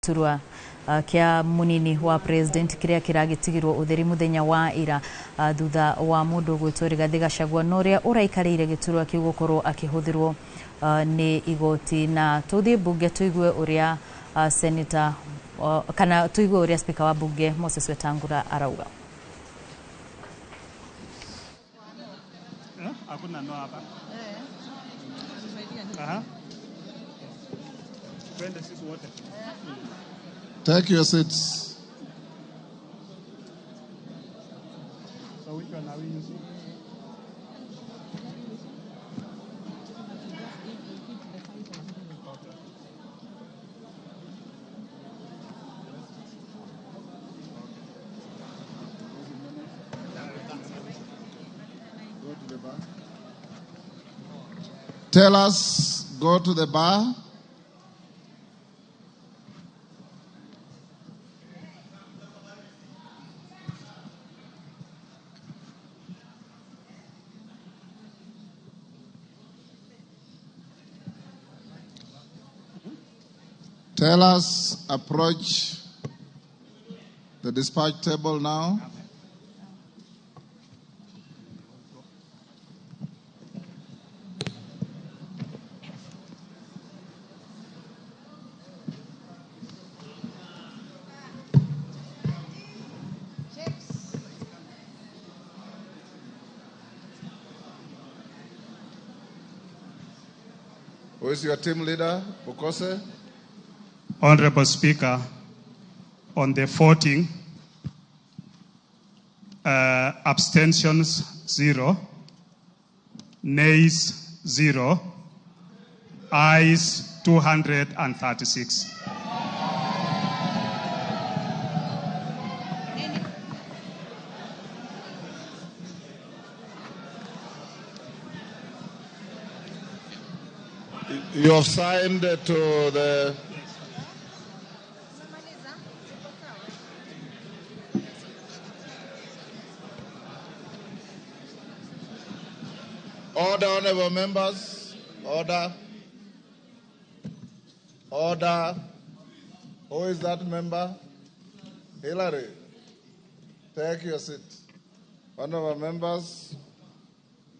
Gĩturwa kĩa munini wa president kĩrĩa kĩragĩtigirwo ũtheri mũthenya wa ira thutha wa mũndũ gwĩtwo Rigathĩ Gachagua na ũrĩa ũraikarĩire gĩturwa kĩu gũkorwo akĩhũthĩrwo nĩ igoti. Na tũthiĩ mbunge tũigue ũrĩa senator kana tũigue ũrĩa speaker wa mbunge Moses Wetangula arauga. Hakuna no hapa. Aha. Twende sisi wote. Take your seats. So which one are we using? Go to the bar. Tell us, go to the bar. Tell us, approach the dispatch table now. Who is your team leader, Pukose? Honorable Speaker, on the 14, abstentions 0, nays 0, ayes 236. You have signed to the order, honorable members. Order. Order. Who is that member? Hillary. Take your seat. Honorable members,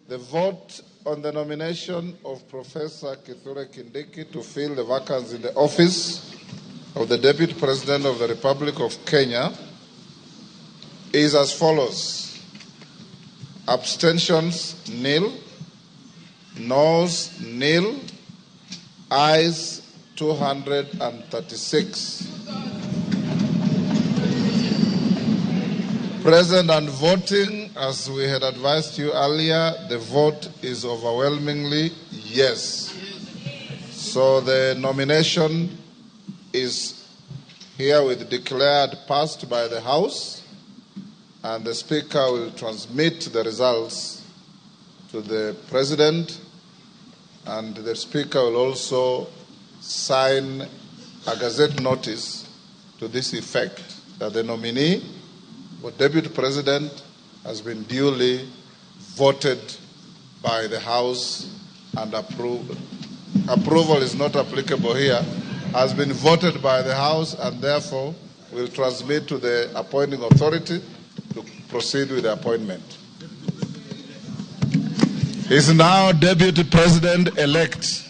the vote on the nomination of Professor Kithure Kindiki to fill the vacancy in the office of the Deputy President of the Republic of Kenya is as follows. Abstentions, nil. Noes, nil. Ayes, 236. Present and voting, as we had advised you earlier, the vote is overwhelmingly yes. So the nomination is herewith declared passed by the House, and the Speaker will transmit the results to the President, and the Speaker will also sign a Gazette notice to this effect, that the nominee for Deputy President has been duly voted by the House and approved. Approval is not applicable here, has been voted by the House and therefore will transmit to the appointing authority to proceed with the appointment. He is now Deputy President-elect.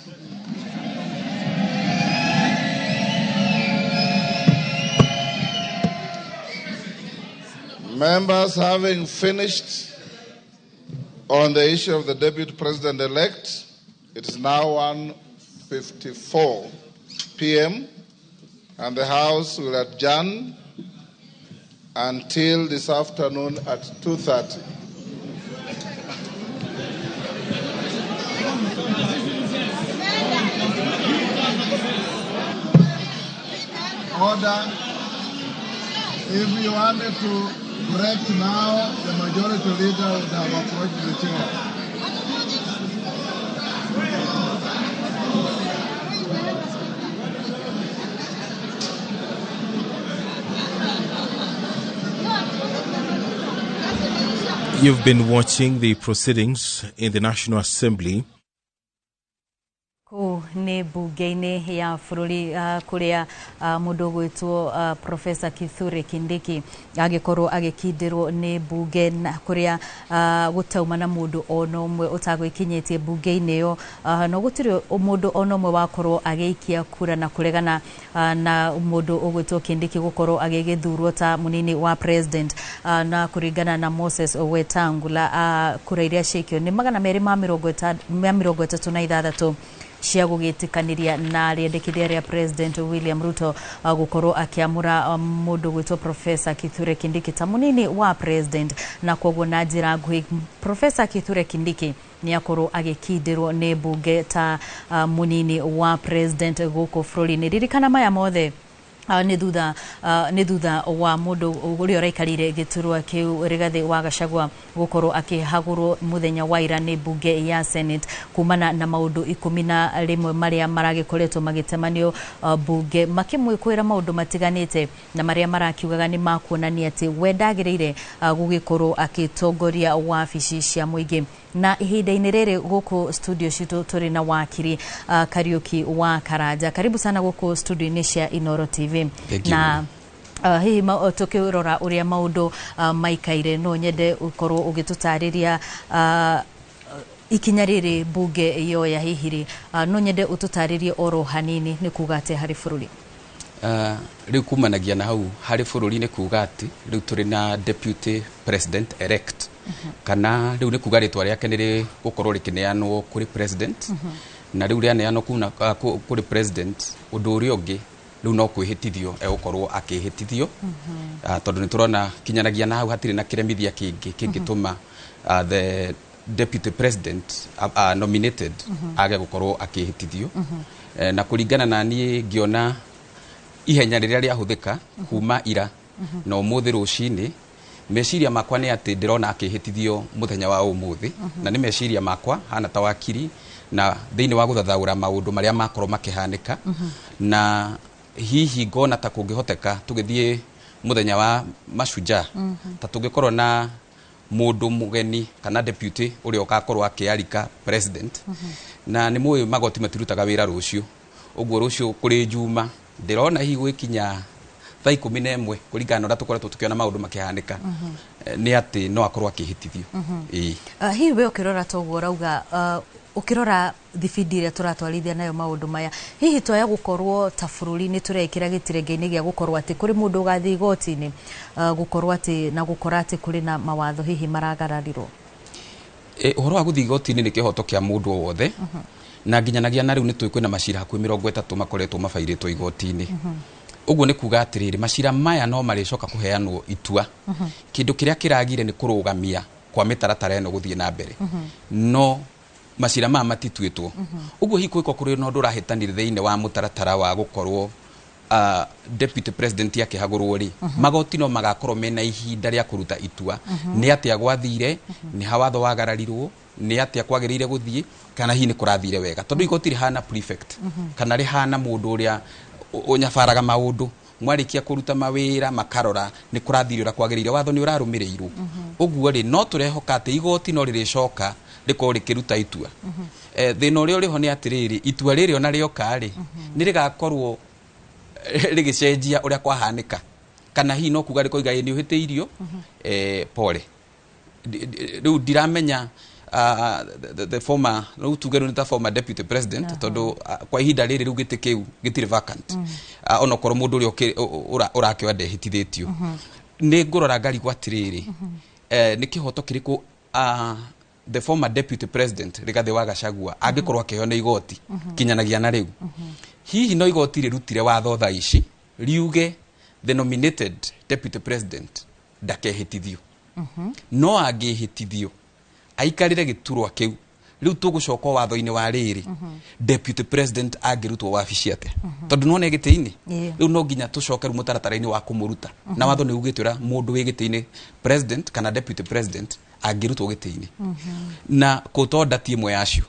Members, having finished on the issue of the Deputy President-elect, it is now 1:54 p.m. and the House will adjourn until this afternoon at 2:30. Order. If you wanted to break now, the majority leader would have approached the chair. You've been watching the proceedings in the National Assembly. Kũu Nĩ mbunge-inĩ ya bũrũri, kũrĩa mũndũ ũgwĩtwo Professor Kithure Kindiki agĩkorwo agĩkindĩrwo nĩ mbunge, na kũrĩa gũtauma na mũndũ ona ũmwe ũtagwĩkinyĩtie mbunge-inĩ ĩyo, no gũtirĩ mũndũ ona ũmwe wakorwo agĩikia kura na kũregana na mũndũ ũgwĩtwo Kindiki gũkorwo agĩgĩthurwo ta mũnini wa president. Na kũringana na Moses Wetangula, kura iria ciaikio nĩ 236 cia gũgĩtĩkanĩria na rĩendekithia rĩa President William Ruto gũkorwo akĩamũra mũndũ gwĩtwo Professor Kithure Kindiki ta mũnini wa president. Na koguo na njĩra nguhĩ, Professor Kithure Kindiki nĩ akorwo agĩkindĩrwo nĩ mbunge ta mũnini wa president gũkũ bũrũri-inĩ. Ririkana maya mothe nĩ thutha wa mũndũ ũrĩa ũraikarĩire gĩturwa kĩu, Rigathĩ wa Gachagua, gũkorwo akĩhagũrwo mũthenya wa ira nĩ mbunge ya Senate, kumana na maũndũ 11 marĩa maragĩkoretwo magĩtemanio mbunge, makĩmwĩkwĩra maũndũ matiganĩte na marĩa marakiugaga nĩ makuonania atĩ we ndagĩrĩire gũgĩkorwo agĩtongoria wabici cia mũingĩ. Na ihinda-inĩ rĩrĩ gũkũ studio citũ tũrĩ na wakiri Kariuki wa Karanja. Karibu sana gũkũ studio-inĩ cia Inoro TV. Thank you. Na hihi tukĩrora ũrĩa maũndũ maikaire, no nyende ũkorwo ũgĩtũtarĩria ikinya rĩrĩ mbunge yoya. Hihi rĩ, no nyende ũtũtarĩrie oro hanini nĩ kuga atĩa harĩ bũrũri? Rĩu kumanagia na hau harĩ bũrũri nĩ kuga atĩ rĩu tũrĩ na deputy president elect, kana rĩu nĩ kuga rĩtwa rĩake nĩ rĩgũkorwo rĩkĩneanwo kũrĩ president. Na rĩu rĩaneanwo kũrĩ president, ũndũ ũrĩa ũngĩ rĩu no kwĩhĩtithio egũkorwo akĩhĩtithio. Tondũ nĩ tũrona kinyanagia na hau hatirĩ na kĩremithia kĩngĩ kĩngĩtũma the deputy president nominated age gũkorwo akĩhĩtithio. Na kũringana na niĩ, ngĩona ihenya rĩrĩa rĩahũthĩka kuma ira na ũmũthĩ rũcinĩ, meciria makwa nĩ atĩ ndĩrona akĩhĩtithio mũthenya wa ũmũthĩ. Na nĩ meciria makwa hana ta wakiri na thĩinĩ wa gũthathaũra maũndũ marĩa makorwo makĩhanĩka, na hihi ngona ta kũngĩhoteka tũgĩthiĩ mũthenya wa mashujaa, ta tũngĩkorwo na mũndũ mũgeni kana deputy ũrĩa ũgakorwo akĩarika president. Na nĩ mũĩ magoti matirutaga wĩra rũciũ, ũguo rũciũ kũrĩ njuma, ndĩrona hihi gwĩkinya thaa 11, kũringana na ũrĩa tũkoretwo tũkĩona maũndũ makĩhanĩka, nĩ atĩ no akorwo akĩhĩtithio, ĩĩ. Hihi we ũkĩrora toguo ũrauga, ũkĩrora thibindi ĩrĩa tũratwarithia nayo maũndũ maya, hihi twaya gũkorwo ta bũrũri nĩ tũrekĩra gĩtirenge-inĩ gĩa gũkorwo atĩ kũrĩ mũndũ ũgathiĩ igoti-inĩ, gũkorwo atĩ na gũkora atĩ kũrĩ na mawatho hihi maragararirwo? Ũhoro wa gũthiĩ igoti-inĩ nĩ kĩhoto kĩa mũndũ o wothe, na nginyanagia na rĩu nĩ tũĩ kwĩna macira hakuhĩ 30 makoretwo mabairĩtwo igoti-inĩ. Ũguo nĩ kuga atĩrĩrĩ, macira maya no marĩcoka kũheanwo itua. Kĩndũ kĩrĩa kĩragire nĩ kũrũgamia kwa mĩtaratara ĩno gũthiĩ na mbere, no macira maya matituĩtwo. Ũguo hihi kũngĩkorwo kũrĩ na ũndũ ũrahĩtanire thĩinĩ wa mũtaratara wa gũkorwo deputy president akĩhagũrwo rĩ, magoti no magakorwo mena ihinda rĩa kũruta itua nĩ atĩa gwathire, nĩ ha watho wagararirwo, nĩ atĩa kwagĩrĩire gũthiĩ, kana hihi nĩ kũrathire wega, tondũ igoti rĩhana prefect kana rĩhana mũndũ ũrĩa ũnyabaraga maũndũ. Mwarĩkia kũruta mawĩra, makarora nĩ kũrathire ũrĩa kwagĩrĩire, watho nĩ ũrarũmĩrĩirwo. Ũguo rĩ, no tũrehoka atĩ igoti no rĩrĩcoka rĩkorwo rĩkĩruta itua. Thĩna ũrĩa ũrĩho nĩ atĩrĩrĩ, itua rĩrĩ ona rĩoka rĩ, nĩ rĩgakorwo rĩgĩcenjia ũrĩa kwahanĩka, kana hihi no kuga rĩkoiga ĩ nĩ ũhĩtĩirio, pole. Rĩu ndiramenya the former, rĩu tuge rĩu nĩ ta former deputy president, tondũ kwa ihinda rĩrĩ rĩu gĩtĩ kĩu gĩtirĩ vacant, onokorwo mũndũ ũrĩa ũrakĩoya ndehĩtithĩtio. Nĩ ngũrora ngarigwo atĩrĩrĩ, nĩ kĩhoto kĩrĩkũ the former deputy president Rigathĩ wa Gachagua angĩkorwo akĩheo nĩ igoti kinyanagia na rĩu? Hihi no igoti rĩrutire watho thaa ici riuge the nominated deputy president ndakehĩtithio, no angĩhĩtithio aikarĩre gĩturwa kĩu? Rĩu tũgũcoka watho-inĩ wa rĩrĩ, deputy president angĩrutwo wabici atĩa, tondũ nĩwona gĩtĩ-inĩ? Rĩu no nginya tũcoke rĩu mũtaratara-inĩ wa kũmũruta, na watho nĩ ugĩte ũrĩa mũndũ wĩ gĩtĩ-inĩ, president kana deputy president, angĩrutwo gĩtĩ-inĩ, na kũtonda ti ĩmwe yacio.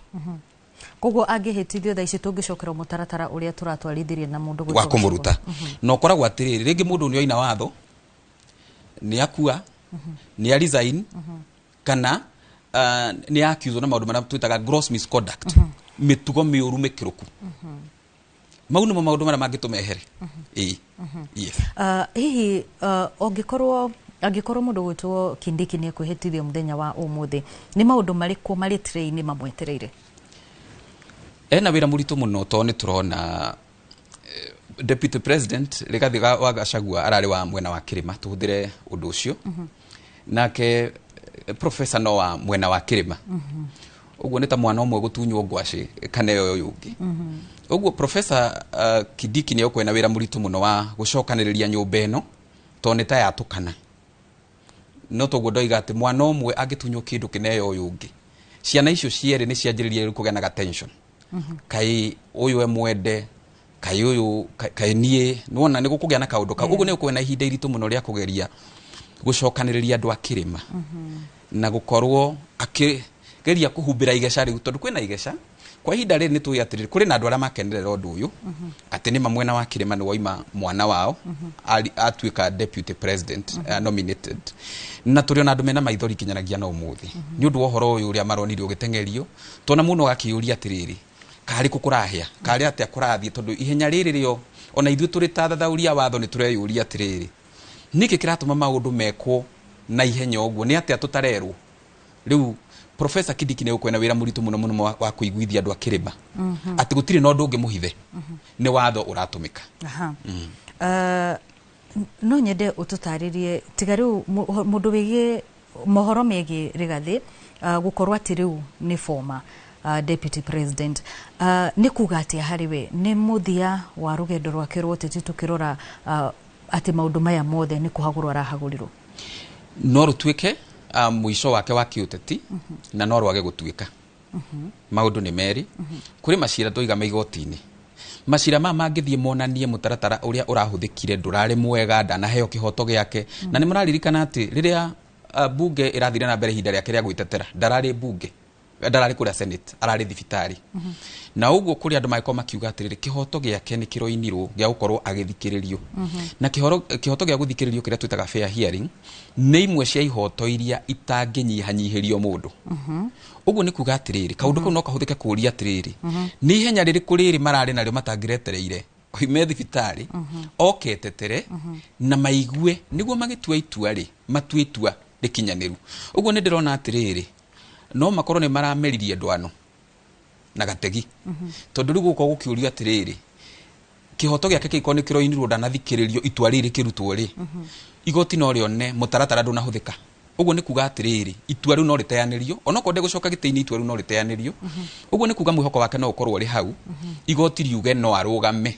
Koguo angĩhĩtithio thaa ici, tũngĩcokera mũtaratara ũrĩa tũratwarithirie na mũndũ gwĩtwo wa kũmũruta. Gachagua. Na ũkoragwo atĩrĩrĩ, rĩngĩ mũndũ nĩ oina watho, nĩ akua, nĩ a resign, kana nĩ accused na maũndũ marĩa twĩtaga gross misconduct. mĩtugo mĩũru mĩkĩrũku. Mau nĩmo maũndũ marĩa mangĩtũma ehere. Ĩĩ, yes. Hihi ũngĩkorwo angĩkorwo mũndũ gwĩtwo Kindiki nĩ ekwĩhĩtithio mũthenya wa ũmũthĩ, nĩ maũndũ marĩkũ marĩ tray-inĩ mamwetereire? Ena wĩra mũritũ mũno, tondũ nĩ tũrona Deputy President Rigathi wa Gachagua ararĩ wa mwena wa kĩrĩma, tũhũthĩre ũndũ ũcio. Nake professor no wa mwena wa kĩrĩma. Ũguo nĩ ta mwana ũmwe gũtunywo ngwacĩ kana ũyũ ũngĩ. Ũguo Professor Kindiki nĩ egũkorwo na wĩra mũritũ mũno wa gũcokanĩrĩria nyũmba ĩno, tondũ nĩ ta yatũkana. No toguo ndoiga atĩ mwana ũmwe angĩtunywo kĩndũ kĩneo ũyũ ũngĩ, ciana icio cierĩ nĩ cianjĩrĩria rĩu kũgĩa na ga-tension. Kaĩ ũyũ emwende, kaĩ ũyũ, kaĩ niĩ, nĩwona nĩ gũkũgĩa na kaũndũ kau. Ũguo nĩ gũkorwo na ihinda iritũ mũno rĩa kũgeria gũcokanĩrĩria andũ a kĩrĩma na gũkorwo akĩgeria kũhumbĩra igeca rĩu, tondũ kwĩna igeca kwa ihinda rĩrĩ. Nĩ tũĩ atĩrĩrĩ, kũrĩ na andũ arĩa makenerera ũndũ ũyũ atĩ nĩma mwena wa kĩrĩma nĩ woima mwana wao atuĩka deputy president nominated, na tũrĩ ona andũ mena maithori nginyanagia na ũmũthĩ nĩ ũndũ wa ũhoro ũyũ ũrĩa maronire ũgĩteng'erio. Tona mũno agakĩũria atĩrĩrĩ, karĩ kũ kũrahĩa, karĩ atĩa kũrathiĩ? Tondũ ihenya rĩrĩ rĩo ona ithuĩ tũrĩ ta thathaũri a watho nĩ tũreyũria atĩrĩrĩ, nĩkĩ kĩratũma maũndũ mekwo na ihenya ũguo? Nĩ atĩa tũtarerwo? Rĩu Professor Kindiki nĩ ũkwena wĩra mũritũ mũno mũno wa kũiguithia andũ a kĩrĩma atĩ gũtirĩ na ũndũ ũngĩ mũhithe, nĩ watho ũratũmĩka. Aha. No nyende ũtũtarĩrie, tiga rĩu mũndũ wĩgiĩ mohoro megiĩ Rigathi gũkorwo atĩ rĩu nĩ former deputy president, nĩ kuga atĩa harĩ we? Nĩ mũthia wa rũgendo rwake rwa ũteti, tũkĩrora atĩ maũndũ maya mothe nĩ kũhagũrwo arahagũrirwo? No rũtuĩke mũico wake wa kĩũteti na no rwage gũtuĩka. Maũndũ nĩ merĩ. Kũrĩ macira tũiga maigoti-inĩ, macira maya mangĩthiĩ monanie mũtaratara ũrĩa ũrahũthĩkire ndũrarĩ mwega, ndanaheo kĩhoto gĩake. Na nĩ mũraririkana atĩ rĩrĩa bunge ĩrathire na mbere ihinda rĩake rĩa gwĩtetera, ndararĩ bunge, ndararĩ kũrĩa Senate, ararĩ thibitarĩ. Na ũguo kũrĩ andũ mangĩkorwo makiuga atĩrĩrĩ, kĩhoto gĩake nĩ kĩroinirwo gĩa gũkorwo agĩthikĩrĩrio. Na kĩhoto gĩa gũthikĩrĩrio, kĩrĩa twĩtaga fair hearing, nĩ imwe cia ihoto iria itangĩnyihanyihĩrio mũndũ. Ũguo nĩ kuga atĩrĩrĩ, kaũndũ kau no kahũthĩke kũũria atĩrĩrĩ, nĩ ihenya rĩrĩkũ rĩrĩ mararĩ narĩo matangĩretereire oime thibitarĩ oke tetere na maigue nĩguo magĩtua itua rĩ, matue itua rĩkinyanĩru? Ũguo nĩ ndĩrona atĩrĩrĩ, no makorwo nĩ marameririe ndwano na gategi, tondũ rĩu gũkorwo gũkĩũrio atĩrĩrĩ, kĩhoto gĩake kĩngĩkorwo nĩ kĩroinirwo, ndanathikĩrĩrio, itua rĩrĩ rĩkĩrutwo rĩ, igoti no rĩone mũtaratara ndũnahũthĩka. Ũguo nĩ kuga atĩrĩrĩ, itua rĩu no rĩteanĩrio onokorwo ndegũcoka gĩtĩ-inĩ, itua rĩu no rĩteanĩrio. Ũguo nĩ kuga mwĩhoko wake no ũkorwo ũrĩ hau, igoti riuge no arũgame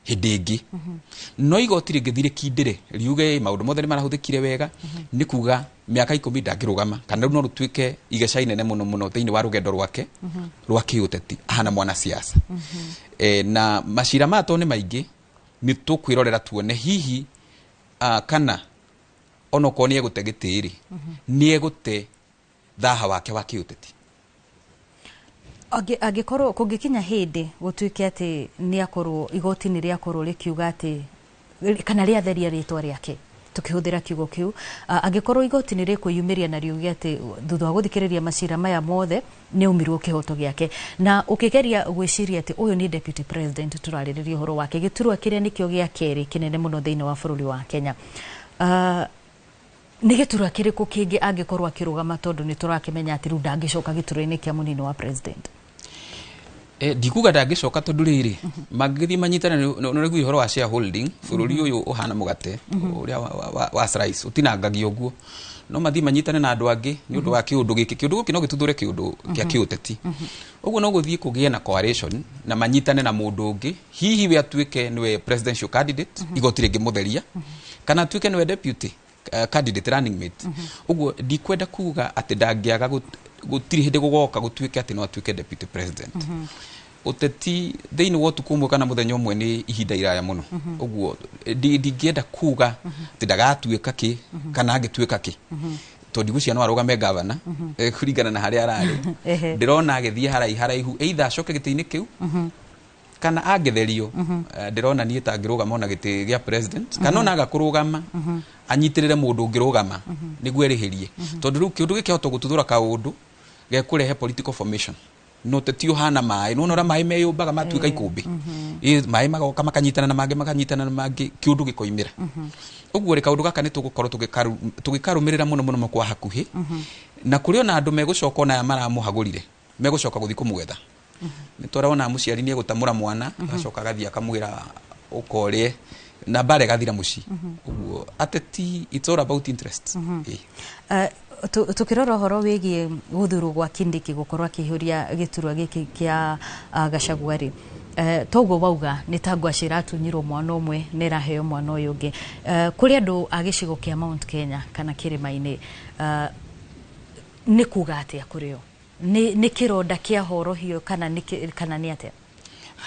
hĩndĩ ĩngĩ. No igoti rĩngĩthiĩ rĩkindĩre riuge maũndũ mothe nĩ marahũthĩkire wega, nĩ kuga mĩaka 10 ndangĩrũgama, kana rĩu no rũtuĩke igeca inene mũno mũno thĩinĩ wa rũgendo rwake rwa kĩũteti ahana mwanasiasa. Na macira maya to nĩ maingĩ, nĩ tũkwĩrorera tuone hihi kana onokorwo nĩ egũte gĩtĩ rĩ, nĩ egũte thaha wake wa kĩũteti. Angĩkorwo kũngĩkinya hĩndĩ gũtuĩke atĩ nĩ akorwo igoti nĩ rĩakorwo rĩkiuga atĩ kana rĩatheria rĩtwa rĩake, tukĩhũthĩra kiugo kĩu, angĩkorwo igoti nĩ rĩkwĩyumĩria na riuge atĩ thutha wa gũthikĩrĩria macira maya mothe nĩ aumirwo kĩhoto gĩake, na ũkĩgeria gwĩciria atĩ ũyũ nĩ deputy president tũrarĩrĩria ũhoro wake, gĩturwa kĩrĩa nĩkĩo gĩa kerĩ kĩnene mũno thĩinĩ wa bũrũri wa Kenya, nĩ gĩturwa kĩrĩkũ kĩngĩ angĩkorwo akĩrũgama, tondũ nĩ tũrakĩmenya atĩ rĩu ndangĩcoka gĩturwa-inĩ kĩa mũnini wa president? Ndikuga ndangĩcoka, tondũ rĩrĩ mangĩgĩthiĩ manyitane, nĩ ũraigua ũhoro wa shareholding, bũrũri ũyũ ũhana mũgate ũrĩa wa slice ũtinangagio ũguo. No mathiĩ manyitane na andũ angĩ nĩ ũndũ wa kĩũndũ gĩkĩ. Kĩũndũ gĩkĩ no gĩtuthũre kĩũndũ kĩa kĩũteti. Ũguo no gũthiĩ kũgĩe na coalition na manyitane na mũndũ ũngĩ, hihi we atuĩke nĩwe presidential candidate igoti rĩngĩmũtheria, kana atuĩke nĩwe deputy candidate, running mate. Ũguo ndikwenda kuga atĩ ndangĩaga gũtirĩ hĩndĩ gũgoka gũtuĩke atĩ no atuĩke deputy president. Ũteti thĩinĩ wa ũtukũ ũmwe kana mũthenya ũmwe nĩ ihinda iraya mũno. Ũguo ndingĩenda kuga atĩ ndagatuĩka kĩ kana angĩtuĩka kĩ, tondũ ndigwĩciria no arũgame gavana kũringana na harĩa ararĩ. Ndĩrona agĩthiĩ haraihu haraihu, either acoke gĩtĩ-inĩ kĩu kana angĩtherio, ndĩrona niĩ ta angĩrũgama ona gĩtĩ gĩa president, kana ona aga kũrũgama anyitĩrĩre mũndũ ũngĩrũgama nĩguo erĩhĩrie, tondũ rĩu kĩũndũ gĩkĩhota gũtuthũra kaũndũ gekũrehe political formation. No teti ũhana maĩ, nĩwona ũrĩa maĩ meyũmbaga matuĩka ikũmbĩ. Ĩ, maĩ magoka makanyitana na mangĩ, makanyitana na mangĩ, kĩũndũ gĩkoimĩra. Ũguo rĩ, kaũndũ gaka nĩ tũgũkorwo tũgĩkarũmĩrĩra mũno mũno kwa hakuhĩ, na kũrĩ ona andũ megũcoka, ona aya maramũhagũrire megũcoka gũthiĩ kũmwetha. Nĩ tũrona mũciari nĩ egũtamũra mwana, agacoka agathiĩ akamwĩra ũkorĩe, na mbara ĩgathira mũciĩ. Ũguo ateti, it's all about interest. Ĩ. Tukirora ũhoro wĩgiĩ gũthurwo gwa Kindiki gũkorwo akĩihũria gĩturwa gĩkĩ kĩa Gachagua rĩ, toguo wauga nĩ ta ngwacĩ ĩratunyirwo mwana ũmwe na ĩraheo mwana ũyũ ũngĩ. Kũrĩ andũ a gĩcigo kĩa Mount Kenya kana kĩrĩma-inĩ, nĩ kuga atĩa kũrĩ o? Nĩ kĩronda kĩa horohio kana kana nĩ atĩa?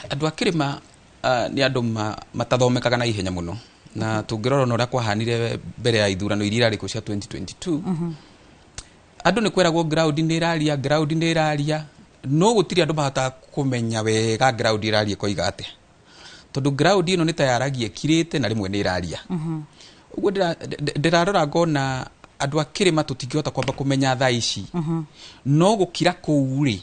Andũ a kĩrĩma nĩ andũ matathomekaga na ihenya mũno, na tũngĩrora ona ũrĩa kwahanire mbere ya ithurano iria irarĩ kuo cia 2022, andũ nĩ kweragwo ground nĩ ĩraria, ground nĩ ĩraria, no gũtirĩ andũ mahotaga kũmenya wega ground ĩraria ĩkoiga atĩa, tondũ ground ĩno nĩ ta yaragia ĩkirĩte na rĩmwe nĩ ĩraria. Ũguo ndĩrarora ngona andũ a kĩrĩma tũtingĩhota kwamba kũmenya thaa ici, no gũkira kũu rĩ,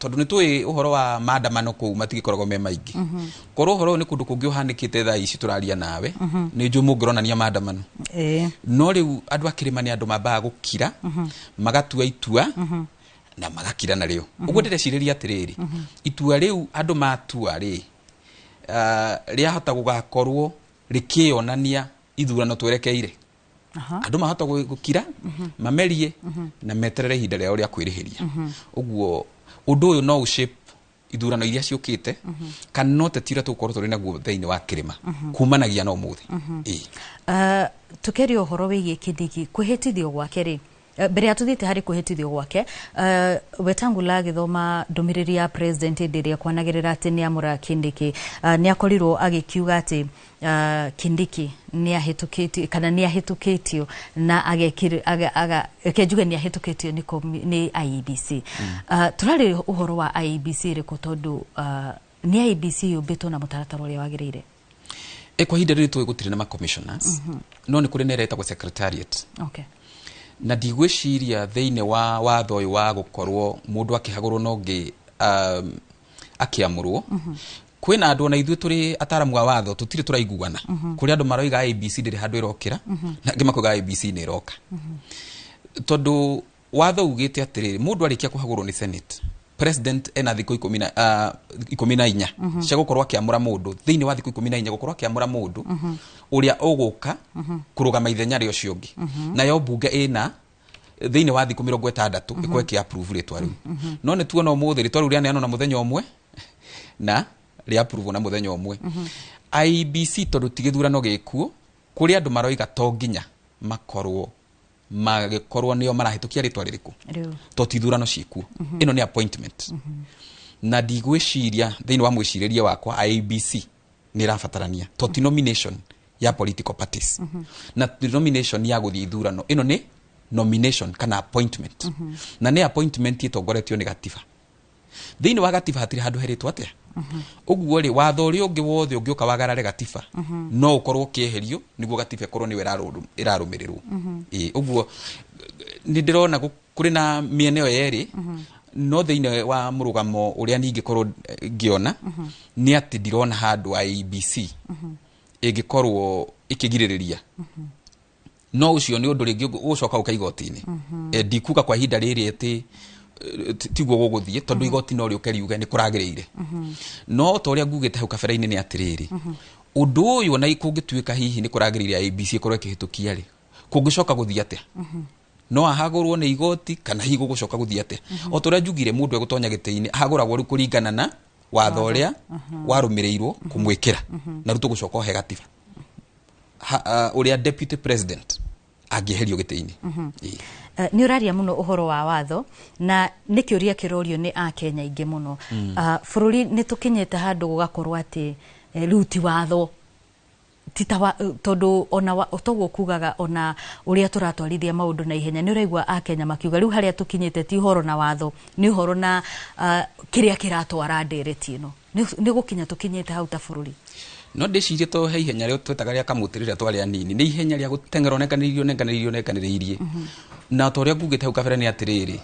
tondũ nĩ tũĩ ũhoro wa maandamano kũu matigĩkoragwo me maingĩ. Korwo ũhoro ũyũ nĩ kũndũ kũngĩ ũhanĩkĩte thaa ici tũraria nawe, nĩ njũĩ mũngĩronania maandamano. No rĩu andũ a kĩrĩma nĩ andũ mambaga gũkira, magatua itua na magakira narĩo. Ũguo ndĩrecirĩria atĩrĩrĩ, itua rĩu andũ matua rĩ, rĩahota gũgakorwo rĩkĩonania ithurano twerekeire. Andũ mahota gũkira, mamerie na meterere ihinda rĩao rĩa kwĩrĩhĩria. Ũguo ũndũ ũyũ no ũshape ithurano iria ciũkĩte, kana no teti ũrĩa tũgũkorwo tũrĩ naguo thĩinĩ wa kĩrĩma kumanagia na ũmũthĩ. Ĩĩ. Tukeria ũhoro wĩgiĩ Kindiki kwĩhĩtithio gwake rĩ, mbere ya tuthiĩte harĩ kwĩhĩtithio gwake, Wetangula agĩthoma ndũmĩrĩri ya president hĩndĩ ĩrĩa kwanagĩrĩra atĩ nĩ amũra Kindiki, nĩ akorirwo agĩkiuga atĩ Kindiki nĩ ahĩtũkĩtio kana nĩ ahĩtũkĩtio na agekire reke njuge nĩ ahĩtũkĩtio nĩ IEBC. Tũrarĩ ũhoro wa IEBC ĩrĩkũ, tondũ nĩ IEBC yũmbĩtwo na mũtaratara ũrĩa wagĩrĩire? Kwa ihinda rĩrĩ tũĩ gũtirĩ na ma-commissioners, no nĩ kũrĩ na ĩrĩa ĩtagwo secretariat. Na ndigwĩciria thĩinĩ wa watho ũyũ wa gũkorwo mũndũ akĩhagũrwo na ũngĩ akĩamũrwo, kwĩna andũ ona ithuĩ tũrĩ ataramu a watho tũtirĩ tũraiguana. Kũrĩ andũ maroiga IEBC ndĩrĩ handũ ĩrokĩra, na angĩ makoiga IEBC nĩ ĩroka, tondũ watho ugĩte atĩrĩrĩ, mũndũ arĩkia kũhagũrwo nĩ Senate, president ena thikũ 14 cia gũkorwo akĩamũra mũndũ. Thĩinĩ wa thikũ 14 gũkorwo akĩamũra mũndũ ũrĩa ũgũka kũrũgama ithenya rĩa ũcio ũngĩ, nayo mbunge ĩna thĩinĩ wa thikũ 60 ĩkorwo ĩkĩ approve rĩtwa rĩu. No nĩ tuona ũmũthĩ rĩtwa rĩu rĩaneanwo na mũthenya ũmwe na rĩa approve na mũthenya ũmwe. IEBC, tondũ ti gĩthurano gĩkuo, kũrĩ andũ maroiga to nginya makorwo magĩkorwo nĩo marahĩtũkia rĩtwa rĩrĩkũ, Rĩu. to ti ithurano ciĩkuo, ĩno nĩ appointment. Na ndigwĩciria thĩinĩ wa mwĩcirĩrie wakwa IEBC nĩ ĩrabatarania, to ti nomination ya political parties na ti nomination ya gũthiĩ ithurano. Ĩno nĩ nomination kana appointment, na nĩ appointment ĩtongoretio nĩ gatiba. Thĩinĩ wa gatiba hatirĩ handũ herĩtwo atĩa. Ũguo rĩ, watho ũrĩa ũngĩ wothe ũngĩũka wagarare gatiba no ũkorwo ũkĩeherio nĩguo gatiba ĩkorwo nĩyo ĩrarũmĩrĩrwo. Ĩĩ, ũguo nĩ ndĩrona kũrĩ na mĩena ĩyo yerĩ, no thĩinĩ wa mũrũgamo ũrĩa ningĩkorwo ngĩona nĩ atĩ ndirona handũ IEBC ĩngĩkorwo ĩkĩgirĩrĩria, no ũcio nĩ ũndũ rĩngĩ ũgũcoka ũka igoti-inĩ. Ndikuga kwa ihinda rĩrĩ atĩ tiguo gũgũthiĩ, tondũ igoti no rĩũke riuge nĩ kũragĩrĩire. No ta ũrĩa ngugĩte hau kabere-inĩ nĩ atĩrĩrĩ, ũndũ ũyũ ona kũngĩtuĩka hihi nĩ kũragĩrĩire IEBC ĩkorwo ĩkĩhĩtũkia rĩ, kũngĩcoka gũthiĩ atĩa? No ahagũrwo nĩ igoti kana hihi gũgũcoka gũthiĩ atĩa? O ta ũrĩa njugire, mũndũ egũtonya gĩtĩ-inĩ ahagũragwo rĩu kũringana na watho ũrĩa warũmĩrĩirwo kũmwĩkĩra, na rĩu tũgũcoka ohe gatiba ũrĩa deputy president angĩeherio gĩtĩ-inĩ. Ĩĩ. Nĩ ũraria mũno ũhoro wa watho, na nĩ kĩũria kĩrorio nĩ akenya aingĩ mũno. Bũrũri nĩ tũkinyĩte handũ gũgakorwo atĩ rĩu ti watho ti ta tondũ ona toguo kugaga ona ũrĩa tũratwarithia maũndũ na ihenya, nĩ ũraigua akenya makiuga rĩu harĩa tũkinyĩte ti ũhoro na watho, nĩ ũhoro na kĩrĩa kĩratwara ndereti ĩno. Nĩ gũkinya tũkinyĩte hau ta bũrũri? No ndĩcirie to he ihenya rĩo twetaga rĩa kamũtĩ rĩrĩa twarĩ anini, nĩ ihenya rĩa gũteng'era ũnenganĩrĩirie ũnenganĩrĩirie ũnenganĩrĩirie. Na ta ũrĩa ngugĩte hau kabere nĩ atĩrĩrĩ,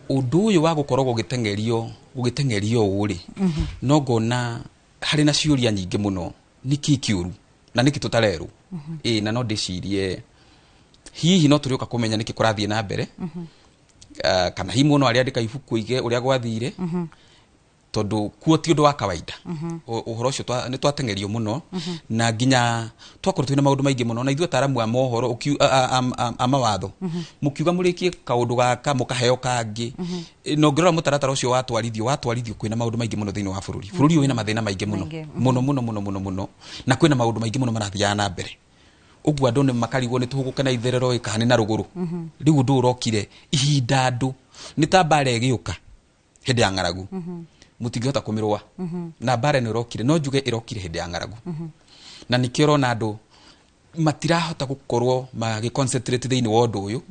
Ũndũ ũyũ wa gũkorwo gũgĩteng'erio ũũ rĩ, no ngona harĩ na ciũria nyingĩ mũno, nĩkĩ kĩũru na nĩkĩ tũtarerwo? Ĩĩ, na no ndĩcirie hihi no tũrĩũka kũmenya nĩkĩ kũrathiĩ na mbere, kana hihi mũno arĩandĩka ibuku ige ũrĩa gwathire, tondũ kuo ti ũndũ wa kawaida. Ũhoro ũcio nĩ twateng'erio mũno, na nginya twakorwo twĩna maũndũ maingĩ mũno, na ithuĩ ataaramu a mohoro a mawatho mũkiuga mũrĩkie kaũndũ gaka mũkaheo kangĩ. Na ũngĩrora mũtaratara ũcio watwarithio kwĩna maũndũ maingĩ mũno thĩinĩ wa bũrũri. Bũrũri ũyũ wĩna mathĩna maingĩ mũno. Maingĩ. Mũno mũno mũno mũno mũno, na kwĩna maũndũ maingĩ mũno marathiaga na mbere. Ũguo andũ nĩ makarigwo nĩ tũhũgũke na itherero ĩ kana nĩ na rũgũrũ. Rĩu ũndũ ũyũ ũrokire ihinda andũ nĩ ta mbara ĩgĩũka hĩndĩ ya ng'aragu, mũtingĩhota kũmĩrũa, na mbara ĩno ĩrokire, no njuge ĩrokire hĩndĩ ya ng'aragu, na nĩkĩo ũrona andũ matirahota gũkorwo magĩ-concentrate thĩinĩ wa ũndũ ũyũ,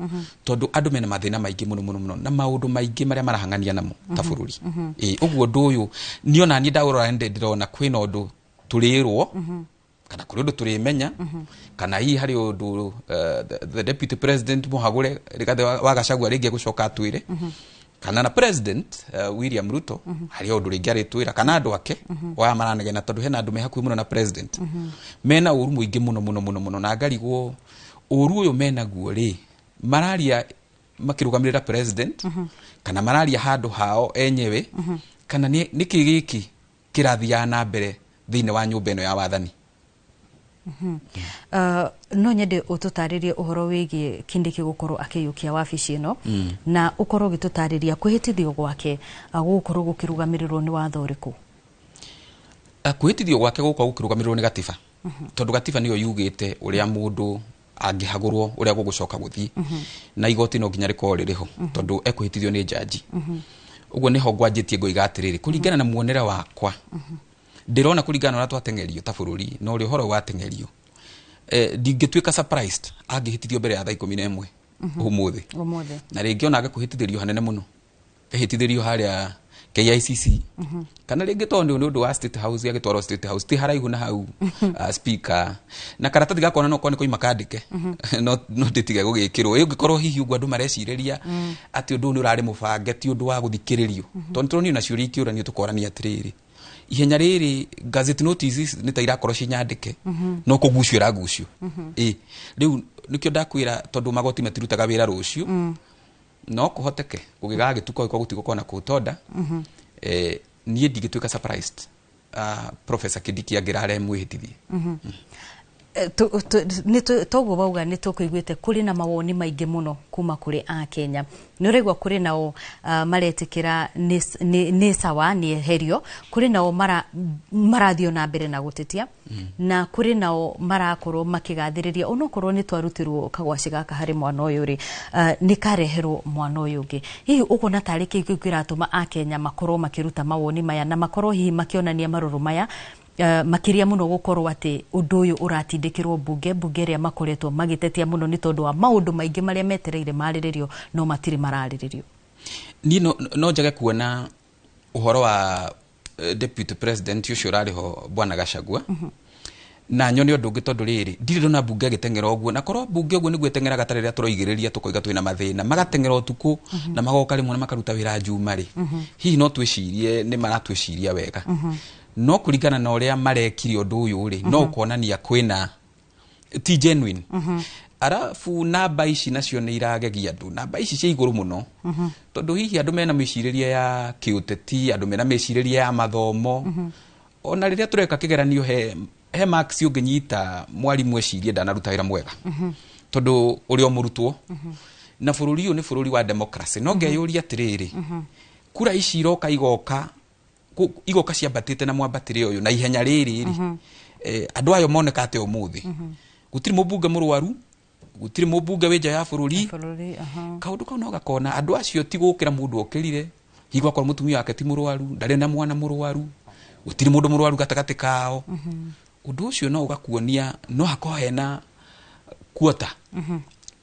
tondũ andũ mena mathĩna maingĩ mũno mũno mũno na maũndũ maingĩ marĩa marahang'ania namo ta bũrũri. Ĩĩ, ũguo ũndũ ũyũ niĩ ona niĩ ndaũrora ndĩrona kwĩna ũndũ tũrĩrwo, kana kũrĩ ũndũ tũrĩmenya, kana hihi harĩ ũndũ the deputy president mũhagũre Rigathĩ wa Gachagua rĩngĩ egũcoka atwĩre, kana na president William Ruto harĩ ũndũ rĩngĩ arĩtwĩra, kana andũ ake waya maranegena, tondũ hena andũ me hakuhĩ mũno na president mena ũru mũingĩ mũno mũno mũno mũno, na ngarigwo ũru ũyũ menaguo rĩ, mararia makĩrũgamĩrĩra president kana mararia handũ hao enyewe, kana nĩkĩ gĩkĩ kĩrathiaga na mbere thĩinĩ wa nyũmba ĩno ya wathani? No nyende ũtũtarĩrie ũhoro wĩgiĩ Kindiki gũkorwo akĩiyũkia wabici ĩno, na ũkorwo ũgĩtũtarĩria kwĩhĩtithio gwake gũgũkorwo gũkĩrũgamĩrĩrwo nĩ watho ũrĩkũ? Kwĩhĩtithio gwake gũkorwo gũkĩrũgamĩrĩrwo nĩ gatiba, tondũ gatiba nĩyo yugĩte ũrĩa mũndũ angĩhagũrwo, ũrĩa gũgũcoka gũthiĩ, na igoti no nginya rĩkorwo rĩrĩ ho, tondũ ekwĩhĩtithio nĩ jaji. Ũguo nĩho ngwanjĩtie ngoiga atĩrĩrĩ, kũringana na muonere wakwa, ndĩrona kũringana na ũrĩa twateng'erio ta bũrũri na ũrĩa ũhoro wateng'erio, ndingĩtuĩka surprised angĩhĩtithio mbere ya thaa 11 ũmũthĩ. Ũmũthĩ. Na rĩngĩ ona agakũhĩtithĩrio hanene mũno, ehĩtithĩrio harĩa KICC, kana rĩngĩ tondũ nĩ ũndũ wa State House, agĩtwarwo State House ti haraihu na hau, speaker na karatathi gakona no korwo nĩ koima kandĩke, no ndĩtige gũgĩkĩrwo. Ĩ ũngĩkorwo hihi ũguo andũ marecirĩria atĩ ũndũ ũyũ nĩ ũrarĩ mũbange, ti ũndũ wa gũthikĩrĩrio, tondũ nĩtũronio na ciũria ikĩũranio, tũkorania atĩrĩrĩ, ihenya rĩrĩ gazette notices nĩ ta irakorwo ci nyandĩke, no kũgucio ĩragucio. Ĩ rĩu nĩkĩo ndakwĩra, tondũ magoti matirutaga wĩra rũciũ, no kũhoteke gũgĩgagĩtuka gũkorwo gũtigũkorwo na kũtonda. Niĩ ndingĩtuĩka surprised Professor Kindiki angĩrare mwĩhĩtithie. Toguo wauga nĩ tũkũiguĩte kũrĩ na mawoni maingĩ mũno kuma kũrĩ akenya. Nĩ ũraigua kũrĩ nao maretĩkĩra nĩ sawa nĩ eherio, kũrĩ nao marathiĩ na mbere na gũtetia, na kũrĩ nao marakorwo makĩgathĩrĩria onokorwo nĩ twarutirwo kagwaci gaka harĩ mwana ũyũ rĩ, nĩ kareherwo mwana ũyũ ũngĩ. Hihi ũkuona tarĩ kĩĩ kĩu kĩratũma akenya makorwo makĩruta mawoni maya na makorwo hihi makĩonania marũrũ maya, makĩria mũno gũkorwo atĩ ũndũ ũyũ ũratindĩkĩrwo mbunge ĩrĩa makoretwo magĩtetia mũno nĩ tondũ wa maũndũ maingĩ marĩa metereire marĩrĩrio no matirĩ mararĩrĩrio? Niĩ no njage kuona ũhoro wa deputy president ũcio ũrarĩ ho, bwana Gachagua, na nyone ũndũ ũngĩ, tondũ rĩrĩ ndirĩ ndona mbunge ĩgĩteng'era ũguo, na korwo mbunge ũguo nĩguo ĩteng'eraga ta rĩrĩa tũroigĩrĩria tũkoiga twĩna mathĩna, magateng'era ũtukũ na magoka rĩmwe na makaruta wĩra njuma rĩ, hihi no twĩcirie nĩ maratwĩciria wega. No kũringana na ũrĩa marekire ũndũ ũyũ rĩ, no ũkonania kwĩna ti genuine. Arabu namba ici nacio nĩ iragegia andũ, namba ici cia igũrũ mũno, tondũ hihi andũ mena mĩcirĩrie ya kĩũteti, andũ mena mĩcirĩrie ya mathomo, ona rĩrĩa tũreka kĩgeranio he marks ũngĩnyita mwarimũ ecirie ndanaruta wĩra mwega, tondũ ũrĩ o mũrutwo, na bũrũri ũyũ nĩ bũrũri wa democracy. No ngeyũria atĩrĩrĩ, kura ici iroka igoka igoka ciambatĩte na mwambatĩre ũyũ na ihenya rĩrĩ rĩ, andũ ayo moneka atĩa ũmũthĩ? Gũtirĩ mũmbunge mũrwaru, gũtirĩ mũmbunge wĩ nja ya bũrũri. Bũrũri, aha. Kaũndũ kau no gakona andũ acio ti gũkĩra mũndũ okĩrire, hihi gwakorwo mũtumia wake ti mũrwaru, ndarĩ na mwana mũrwaru, gũtirĩ mũndũ mũrwaru gatagatĩ kao. Ũndũ ũcio no ũgakuonia no hakorwo hena kuota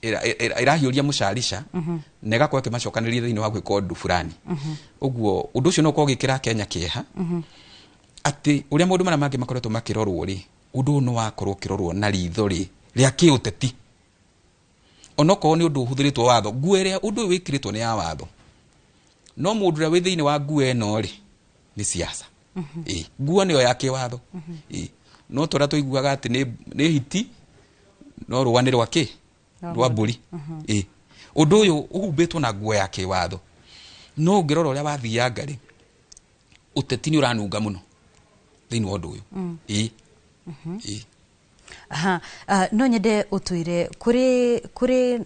ĩrahiũria mũcarica na ĩgakorwo ĩkĩmacokanĩrĩria thĩinĩ wa gwĩka ũndũ fulani. Ũguo ũndũ ũcio no ũkorwo ũgĩkĩra Kenya kĩeha atĩ ũrĩa maũndũ marĩa mangĩ makoretwo makĩrorwo rĩ, ũndũ ũyũ no wakorwo ũkĩrorwo na ritho rĩ rĩa kĩũteti, onokorwo nĩ ũndũ ũhũthĩrĩtwo watho. Nguo ĩrĩa ũndũ ũyũ wĩkĩrĩtwo nĩ ya watho. No mũndũ ũrĩa wĩ thĩinĩ wa nguo ĩno rĩ nĩ siasa. Ĩĩ, nguo nĩyo ya kĩwatho. Ĩĩ, no tũrĩa tũiguaga atĩ nĩ hiti no rũa nĩ rwa kĩ rwa mbũri. Ĩĩ, ũndũ ũyũ ũhumbĩtwo na nguo ya kĩwatho, no ũngĩrora ũrĩa wathianga rĩ, ũteti nĩ ũranunga mũno thĩinĩ wa ũndũ ũyũ. Ĩĩ. Ĩĩ. Aha, no nyende ũtwĩre kũrĩ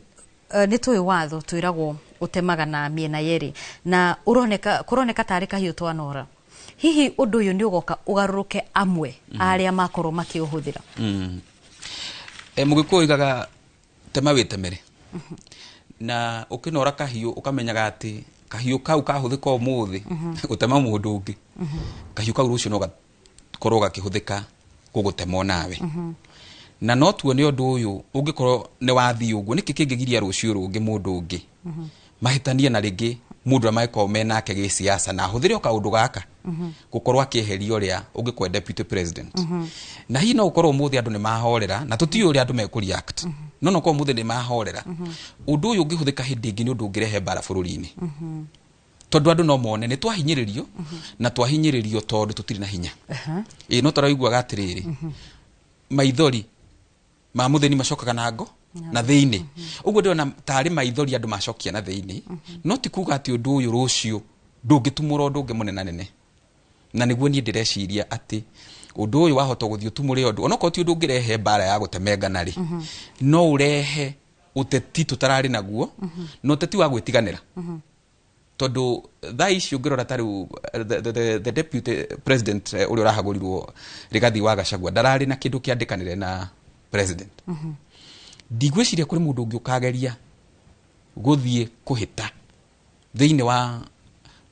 nĩ tũĩ watho twĩragwo ũtemaga na mĩena yerĩ, na ũroneka kũroneka tarĩ kahiũ twanora. Hihi ũndũ ũyũ nĩ ũgoka ũgarũrũke amwe arĩa makorwo makĩũhũthĩra? Mũgĩkũyũ oigaga tema wĩtemere, na ũkĩnora kahiũ ũkamenyaga atĩ kahiũ kau kahũthĩka ũmũthĩ gũtema mũndũ ũngĩ, kahiũ kau rũciũ no gakorwo gakĩhũthĩka gũgũtema onawe. Na no tuone ũndũ ũyũ ũngĩkorwo nĩ wathiĩ ũguo, nĩkĩ kĩngĩgiria rũciũ rũngĩ mũndũ ũngĩ mahĩtanie na rĩngĩ mũndũ ũrĩa mangĩkorwo menake gĩsiasa na ahũthĩre o kaũndũ gaka gũkorwo akĩeheria ũrĩa ũngĩkorwo deputy president. Na hihi no ũkorwo ũmũthĩ andũ nĩ mahorera, na tũtiũĩ ũrĩa andũ mekũ-react, no ũkorwo ũmũthĩ nĩ mahorera. Ũndũ ũyũ ũngĩhũthĩka hĩndĩ ĩngĩ nĩ ũndũ ũngĩrehe mbara bũrũri-inĩ, tondũ andũ no mone nĩ twahinyĩrĩrio, na twahinyĩrĩrio tondũ tũtirĩ na hinya. Ĩĩ, no tũraiguaga atĩrĩrĩ, maithori ma mũthĩni macokaga na ngo na thĩinĩ. Ũguo ndĩrona tarĩ maithori andũ macokia na thĩinĩ, no ti kuga atĩ ũndũ ũyũ rũciũ ndũngĩtumũra ũndũ ũngĩ mũnenanene. Na nĩguo niĩ ndĩreciria atĩ ũndũ ũyũ wahota gũthiĩ ũtumũre ũndũ, onokorwo ti ũndũ ũngĩrehe mbara ya gũtemengana rĩ, no ũrehe ũteti tũtararĩ naguo, na ũteti wa gwĩtiganĩra. Tondũ thaa ici ũngĩrora ta rĩu the deputy president ũrĩa ũrahagũrirwo Rigathi wa Gachagua ndararĩ na kĩndũ kĩandĩkanĩre na president. Ndigwĩciria kũrĩ mũndũ ũngĩ ũkageria gũthiĩ kũhĩta thĩinĩ wa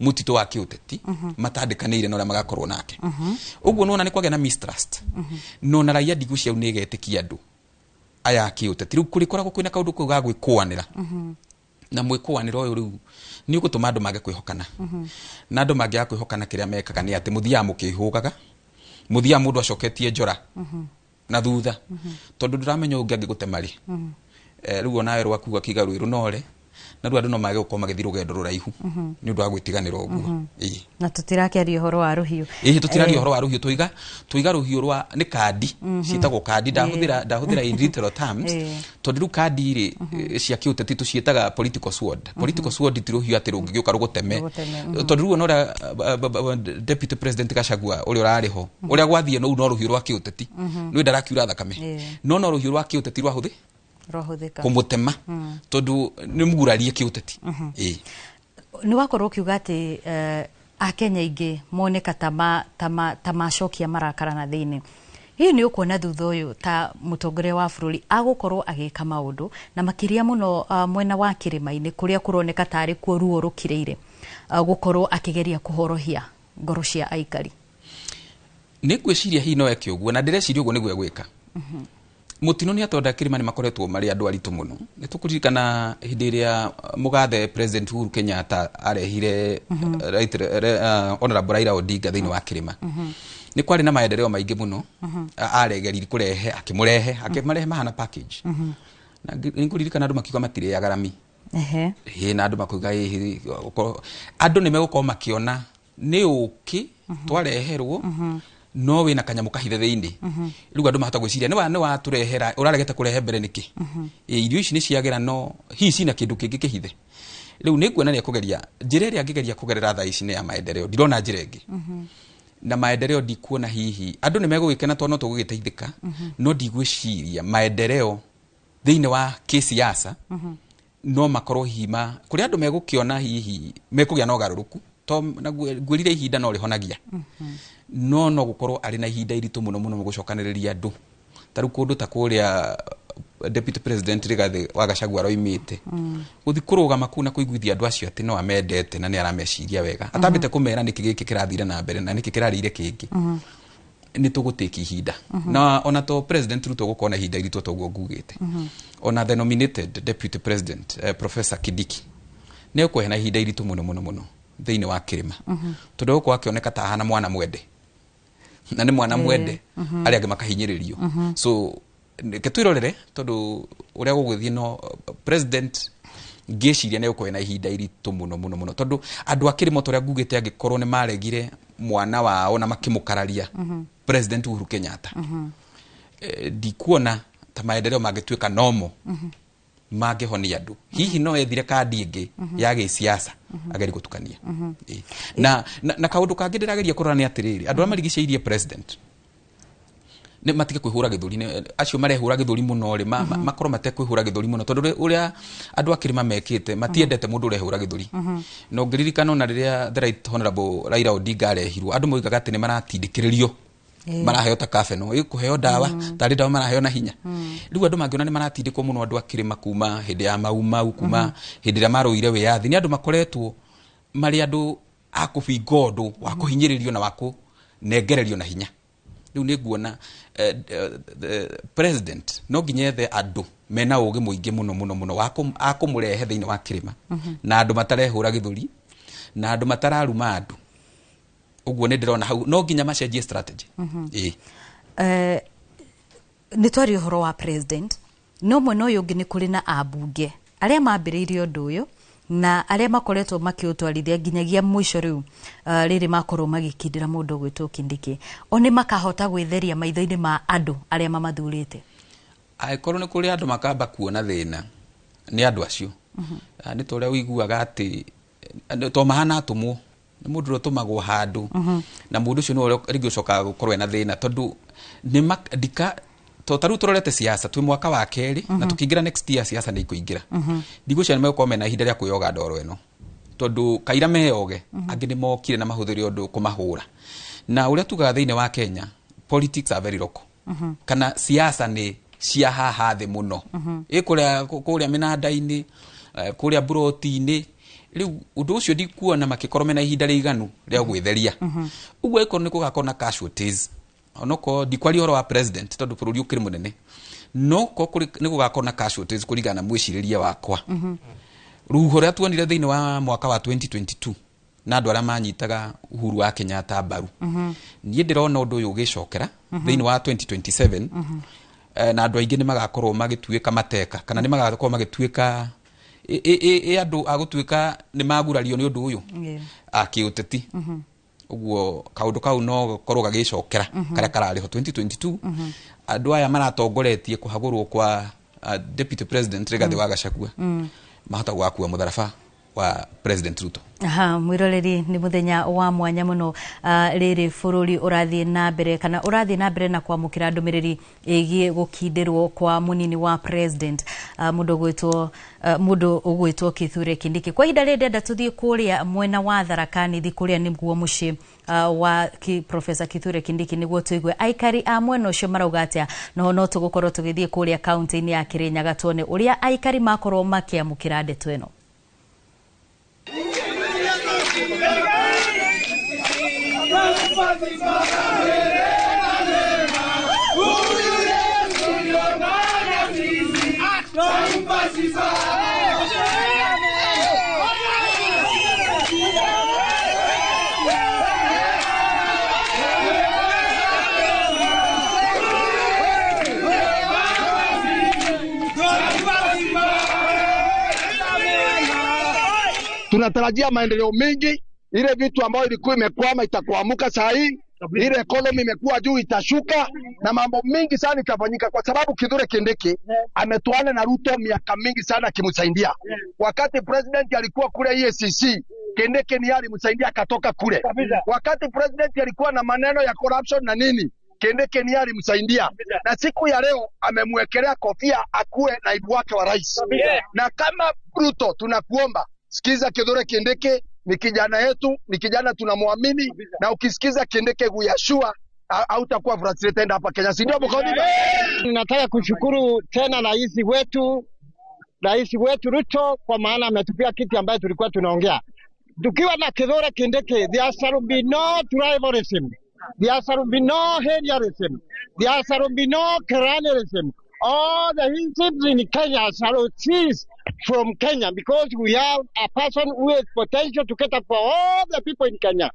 mũtitũ wa kĩũteti matandĩkanĩire na ũrĩa magakorwo nake. Ũguo nĩwona nĩ kwagĩa na mistrust, no na raia ndigwĩciria nĩ ĩgetĩkia andũ aya a kĩũteti. Rĩu kũrĩkoragwo kwĩna kaũndũ kau ga gwĩkũanĩra, na mwĩkũanĩro ũyũ rĩu nĩ ũgũtũma andũ mage kwĩhokana, na andũ mangĩaga kwĩhokana kĩrĩa mekaga nĩ atĩ mũthiaga mũkĩhũgaga, mũthiaga mũndũ acoketie njora na thutha, tondũ ndũramenya ũngĩ angĩgũtema rĩ. Rĩu onawe rwaku gakiga rwĩ rũnore, na rĩu andũ no mage gũkorwo magĩthiĩ rũgendo rũraihu nĩ ũndũ wa gwĩtiganĩra ũguo. Ĩĩ. Na tũtirakĩaria ũhoro wa rũhiũ. Ĩĩ, tũtiraria ũhoro wa rũhiũ, tũiga rũhiũ rwa nĩ kandi ciĩtagwo kandi, ndahũthĩra in literal terms, tondũ rĩu kandi rĩ cia kĩũteti tũciĩtaga political sword. Political sword ti rũhiũ atĩ rũngĩgĩũka rũgũteme, tondũ rĩu ona ũrĩa deputy president Gachagua ũrĩa ũrarĩ ho, ũrĩa gwathiĩ no rũhiũ rwa kĩũteti, nĩ ndarakiura thakame, no rũhiũ rwa kĩũteti rwahũthĩ rwahũthĩka kũmũtema, tondũ nĩ mũgurarie kĩũteti. Ĩĩ. Nĩ wakorwo ũkiuga atĩ Akenya aingĩ moneka ta macokia marakara na thĩinĩ. Hihi nĩ ũkuona thutha ũyũ ta mũtongoria wa bũrũri agũkorwo agĩka maũndũ, na makĩria mũno mwena wa kĩrĩma-inĩ kũrĩa kũroneka tarĩ kuo ruo rũkirĩire, gũkorwo akĩgeria kũhorohia ngoro cia aikari? Nĩ ngwĩciria hihi no eke ũguo, na ndĩreciria ũguo nĩguo egwĩka. Mũtino nĩ atonda kĩrĩma nĩ makoretwo marĩ andũ aritũ mũno. Nĩ tũkũririkana hĩndĩ ĩrĩa mũgathe President Uhuru Kenyatta arehire Honorable Raila Odinga thĩinĩ wa kĩrĩma. Nĩ kwarĩ na maendeleo maingĩ mũno aregerire kũrehe, akĩmũrehe, akĩmarehe mahana package. Na nĩ ngũririkana andũ makiuga matirĩaga rami. Ĩĩ, na andũ makiuga ĩĩ, andũ nĩ megũkorwo makĩona nĩ ũkĩ twareherwo, no wĩna kanyamũ kahithe thĩinĩ. Rĩu andũ mahota gwĩciria nĩ watũrehera, ũraregete kũrehe mbere nĩkĩ? Ĩĩ, irio ici nĩ ciagĩra, no hihi cina kĩndũ kĩngĩ kĩhithe. Rĩu nĩ nguona nĩ ekũgeria njĩra ĩrĩa angĩgeria kũgerera thaa ici nĩ ya maendeleo, ndirona njĩra ĩngĩ. Na maendeleo ndikuona hihi andũ nĩ megũgĩkena tondũ no tũgũgĩteithĩka, no ndigwĩciria maendeleo thĩinĩ wa kĩsiasa no makorwo hihi ma kũrĩa andũ megũkĩona hihi mekũgĩa na ũgarũrũku, to na ngwĩrire ihinda no rĩhonagia, no gũkorwo arĩ na ihinda iritũ mũno mũno gũcokanĩrĩria andũ. Ta rĩu kũndũ ta kũrĩa Deputy President Rigathi wa Gachagua aroimĩte, gũthiĩ kũrũgama kũu na kũiguithia andũ acio atĩ no amendete na nĩ arameciria wega, atambĩte kũmera nĩkĩ gĩkĩ kĩrathire na mbere na nĩkĩ kĩrarĩire kĩngĩ, nĩ tũgũtĩki ihinda. Na ona to President Ruto gũkorwo na ihinda iritũ toguo ngugĩte, ona the nominated Deputy President Professor Kindiki nĩ egũkorwo na ihinda iritũ mũno mũno mũno thĩinĩ wa kĩrĩma, tondũ egũkorwo akĩoneka ta ahana mwana mwende, na nĩ mwana mwende arĩa angĩ makahinyĩrĩrio. So reke twĩrorere tondũ ũrĩa gũgũthiĩ, no president Ngĩciria nĩ gũkorwo na ihinda iritũ mũno mũno mũno, tondũ andũ a kĩrĩma, ta ũrĩa ngugĩte, angĩkorwo nĩ maregire mwana wao na makĩmũkararia President Uhuru Kenyatta, ndikuona ta maendeleo mangĩtuĩka nomo mangĩhonia andũ. Hihi no ethire kandi ĩngĩ ya gĩsiasa agerie gũtukania. Na kaũndũ kangĩ ndĩrageria kũrora nĩ atĩrĩrĩ, andũ arĩa marigicĩirie president nĩ matige kwĩhũra gĩthũri. Acio marehũra gĩthũri mũno rĩ, makorwo matekwĩhũra gĩthũri mũno, tondũ ũrĩa andũ a kĩrĩma mekĩte, matiendete mũndũ ũrehũra gĩthũri. Na ũngĩririkana ona rĩrĩa the Right Honorable Raila Odinga arehirwo, andũ moigaga atĩ nĩ maratindĩkĩrĩrio, maraheo ta kabeno ĩ kũheo ndawa, tarĩ ndawa maraheo na hinya. Rĩu andũ mangĩona nĩ maratindĩkwo mũno, andũ a kĩrĩma kuma hĩndĩ ya Mau Mau, kuma hĩndĩ ĩrĩa marũire wĩyathi, nĩ andũ makoretwo marĩ andũ a kũbinga ũndũ wa kũhinyĩrĩrio na wa kũnengererio na hinya. Rĩu nĩ nguona president no nginya ethe andũ mena ũgĩ mũingĩ mũno mũno mũno wa a kũmũrehe thĩinĩ wa kĩrĩma, na andũ matarehũra gĩthũri, na andũ matararuma andũ. Ũguo nĩ ndĩrona hau no nginya macenjie strategy. Ĩĩ. Nĩ twaria ũhoro wa president, no mwena ũyũ ũngĩ nĩ kũrĩ na ambunge arĩa mambĩrĩirie ũndũ ũyũ na arĩa makoretwo makĩũtwarithia nginyagia mũico. Rĩu rĩrĩ makorwo magĩkindĩra mũndũ ũgwĩtwo Kindiki, o nĩ makahota gwĩtheria maitho-inĩ ma andũ arĩa mamathurĩte? Angĩkorwo nĩ kũrĩ andũ makamba kuona thĩna, nĩ andũ acio. Nĩ ta ũrĩa ũiguaga atĩ to mahana atũmwo, nĩ mũndũ ũrĩa ũtũmagwo handũ, na mũndũ ũcio nĩwe ũrĩa rĩngĩ ũcokaga gũkorwo ena thĩna, tondũ nĩ ndika to ta rĩu tũrorete siasa twĩ mwaka wa kerĩ na tũkĩingĩra next year siasa nĩ ikũingĩra. Ndigwĩciria nĩ megũkorwo mena ihinda rĩa kwĩyoga ndoro ĩno, tondũ kaira meyoge angĩ nĩ mokire na mahũthĩre ũndũ kũmahũra. Na ũrĩa tugaga thĩinĩ wa Kenya, politics are very local, kana siasa nĩ cia haha thĩ mũno, ĩ kũrĩa kũrĩa mĩnanda-inĩ, kũrĩa buroti-inĩ. Rĩu ũndũ ũcio ndikuona makĩkorwo mena ihinda rĩiganu rĩa gwĩtheria. Ũguo angĩkorwo nĩ gũgakorwo na casualties, onokorwo ndikwaria ũhoro wa president tondũ bũrũri ũkĩrĩ mũnene, no korwo nĩ gũgakorwo na casualties, kũringana na mwĩcirĩrie wakwa, ruho rũrĩa tuonire thĩinĩ wa mwaka wa 2022 na andũ arĩa manyitaga Uhuru wa Kenyatta mbaru, niĩ ndĩrona ũndũ ũyũ ũgĩcokera thĩinĩ wa 2027, na andũ aingĩ nĩ magakorwo magĩtuĩka mateka, kana nĩ magakorwo magĩtuĩka ĩ andũ a gũtuĩka nĩ magurario nĩ ũndũ ũyũ a kĩũteti. Ũguo kaũndũ kau no gakorwo gagĩcokera karĩa kararĩ ho 2022. Andũ aya maratongoretie kũhagũrwo kwa Deputy President Rigathĩ wa Gachagua mahota gũgakua mũtharaba wa President Ruto. Aha, mwiroreri, nĩ mũthenya wa mwanya mũno. Rĩrĩ bũrũri ũrathiĩ na mbere, kana ũrathiĩ na mbere na kwamũkĩra ndũmĩrĩri ĩgiĩ gũkindĩrwo kwa mũnini wa president, mũndũ ũgwĩtwo Kithure Kindiki. Kwa ihinda rĩrĩ ndĩrenda tũthiĩ kũrĩa mwena wa Tharaka Nithi, kũrĩa nĩguo mũciĩ wa Professor Kithure Kindiki, nĩguo tũigue aikari a mwena ũcio marauga atĩa. No no tũgũkorwo tũgĩthiĩ kũrĩa kaunti-inĩ ya Kirinyaga tuone ũrĩa aikari makorwo makĩamũkĩra ndeto ĩno. Tunatarajia maendeleo mengi. Ile vitu ambayo ilikuwa imekwama itakuamuka saa hii, ile economy imekuwa juu itashuka, na mambo mengi sana itafanyika, kwa sababu Kithure Kindiki ametuana na Ruto miaka mingi sana akimsaidia. Wakati president alikuwa kule EACC, Kindiki ni alimsaidia akatoka kule. Wakati president alikuwa na maneno ya corruption na nini, Kindiki ni alimsaidia, na siku ya leo amemwekelea kofia akuwe naibu wake wa rais. Na kama Ruto, tunakuomba sikiza Kithure Kindiki, ni kijana yetu, ni kijana tunamwamini, na ukisikiza Kindiki kuyashua hautakuwa frustrated hapa Kenya, si ndio Mkodima? Ninataka kushukuru tena rais wetu Ruto kwa maana ametupia kitu ambayo tulikuwa tunaongea. Tukiwa na Kithure Kindiki, there shall be no tribalism, there shall be no hatred, there shall be no clanism. All the isms in Kenya shall cease from Kenya because we have a person who has potential to cater for all the people in Kenya.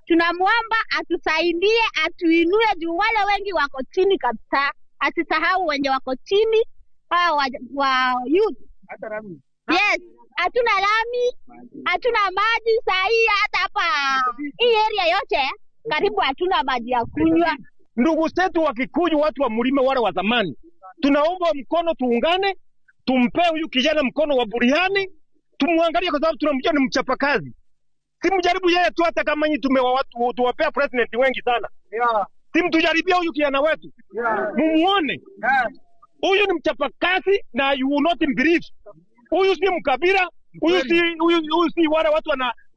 Tunamwomba atusaidie, atuinue juu wale wengi wako chini kabisa, asisahau wenye wako chini, hao wa youth. Yes, hatuna lami, hatuna maji saa hii, hata hapa hii area yote karibu hatuna maji ya kunywa. Ndugu zetu wa Kikuyu, watu wa mlima wale wa zamani, tunaomba mkono, tuungane, tumpee huyu kijana mkono wa buriani, tumwangalie kwa sababu tunamjua ni mchapakazi. Simjaribu yeye tu, hata kama nyinyi tumewa tuwapea president wengi sana, yeah. Simtujaribia huyu kijana wetu, yeah. Mumuone huyu ni mchapakazi na you will not believe. Huyu si mkabila, huyu si huyu si wale watu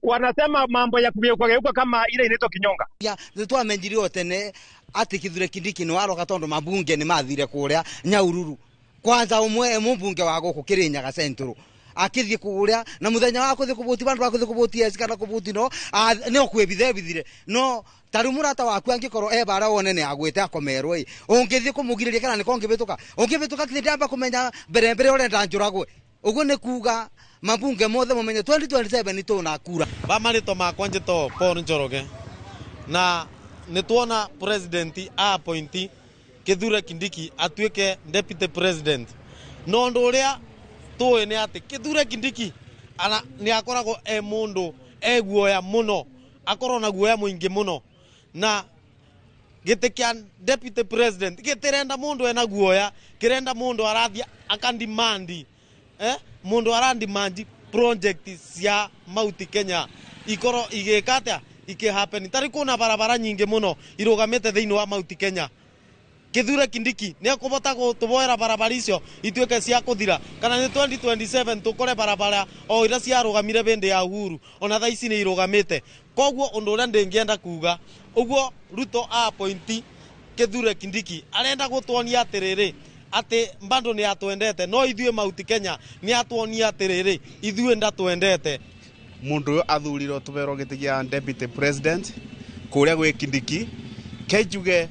wanasema mambo ya kugeuka geuka kama ile inaitwa kinyonga. Ya twamenjirio tene ati Kithure Kindiki ni waroga tondu mabunge ni mathire kuria Nyaururu. Kwanza umwe mumbunge wa guku Kirinyaga Central akithie kuria na muthenya wa kuthie kubuti bandu wa kuthie kubuti yes kana kubuti no ni okwibithe bithire no taru murata waku angikorwo e bara wone ni agwite akomerwo i ungithie kumugiriria kana ni kongibituka ungibituka kithi ndamba kumenya mbere mbere urenda njuragwe uguo ni kuga mabunge mothe mumenye 2027 ni tuna kura ba marito makwa njito Paul Njoroge na nituona president appoint Kithure Kindiki atuike deputy president no ndu uria tuĩ nĩ atĩ Kithure Kindiki ana nĩ akoragwo e mũndũ e guoya mũno, akorwo na guoya mũingĩ mũno, na gĩtĩ kĩa deputy president gĩtirenda mũndũ ena guoya, kĩrenda mũndũ arathiĩ akandimandi mũndũ arandimandi project cia Mount Kenya ikorwo igĩka atĩa ikĩhappen. Tarĩ kwĩna barabara nyingĩ mũno irũgamĩte thĩinĩ wa Mount Kenya. Kithure Kindiki nĩ ekũbota gũtũboera barabara icio ituĩke cia kũthira kana nĩ 2027 tũkore barabara o iria ciarũgamire bĩndĩ ya Uhuru ona thaa ici nĩ irũgamĩte. Koguo ũndũ ũrĩa ndĩngĩenda kuga ũguo Ruto appoint Kithure Kindiki arenda gũtuonia atĩrĩrĩ atĩ bado nĩ atwendete, no ithuĩ Mount Kenya nĩ atuonia atĩrĩrĩ ithuĩ ndatwendete. Mũndũ ũyũ athurirwo tũberwo gĩtĩ gĩa deputy president kũrĩa gwĩ Kindiki kenjuge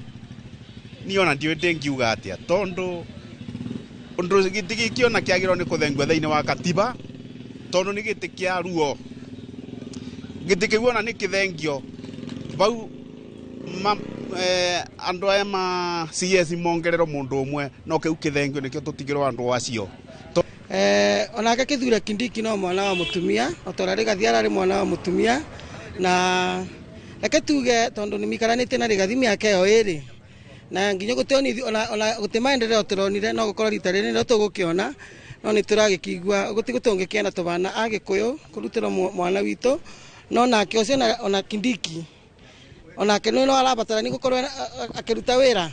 niona ndiũ ndingiuga atia tondu undu gĩtĩ gĩkĩ ona kĩagĩrĩirwo nĩ kũthengio thĩinĩ wa katiba tondu nĩ gĩtĩ kĩa ruo gĩtĩ kĩu ona nĩ kĩthengio bau andũ aya ma CS mongererwo mũndũ ũmwe no kĩu kĩthengio nĩkĩo tũtigĩrwo andũ acio. Onake Kithure Kindiki no mwana wa mũtumia otora Rigathi ararĩ mwana wa mũtumia na reke tuge tondu nĩ mikaranĩtie na Rigathi mĩaka ĩyo ĩrĩ na nginya gũtioni ona gũti maendeleo tũronire no gũkorwo rita rĩrĩ nĩrĩo tũgũkĩona no nĩ tũragĩkĩigua gũti gũtũngĩkĩenda tũbana Agĩkũyũ kũrutĩrwo mwana witũ no nake ũcio ona Kindiki onake no arabatara nĩ gũkorwo akĩruta wĩra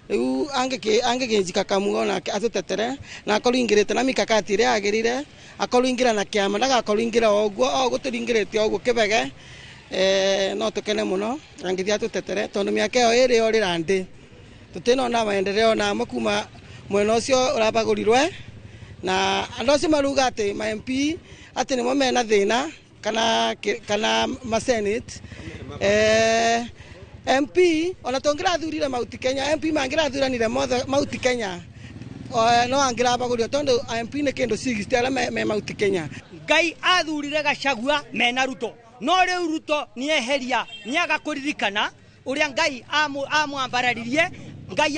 rĩu angĩkĩnjika kamuga onake atũtetere na akorwo ingĩrĩte na mikakati ĩrĩa yagĩrĩire akorwo ingĩra na kĩama ndagakorwo ingĩra o ũguo o gũtũringĩrĩte o ũguo kĩbege no tũkene mũno angĩthiĩ atũtetere tondũ mĩaka ĩyo ĩrĩ yorĩra ndĩ tutinona maendeleo na makuma mwena ucio urabagurirwe na andu acio maruga ati ma MP ati nimo mena thina kana ma Senate MP ona tongirathurire Mount Kenya MP mangirathuranire mothe Mount Kenya no angirabagurirwe tondu MP ni kindu 60 aria me Mount Kenya. Ngai athurire Gachagua mena Ruto no riu Ruto nieheria niaga kuririkana uria Ngai amwambararirie Ngai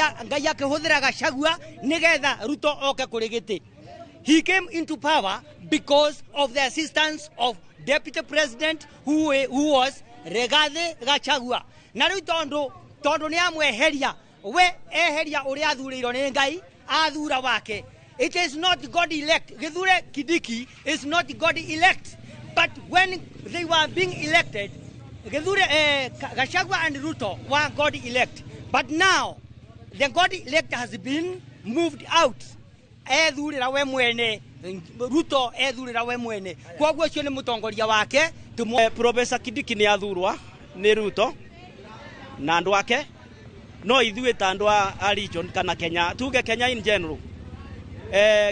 akĩhũthĩra Gachagua nĩgetha Ruto oke kũrĩ gĩtĩ. He came into power because of the assistance of Deputy President who was Rigathi Gachagua. Na rĩu tondũ nĩ amweheria we eheria ũrĩa athurĩirwo nĩ Ngai athura wake. It is not God elect. Kithure Kindiki is not God elect. But when they were being elected, Kithure Gachagua and Ruto were God elect. But now the God elect has been moved out. Ethurira we mwene Ruto ethurira we mwene koguo ucio ni mutongoria wake. Professor Kindiki ni athurwa ni Ruto na andu ake no ithuĩ ta andu a region kana Kenya tuge Kenya in general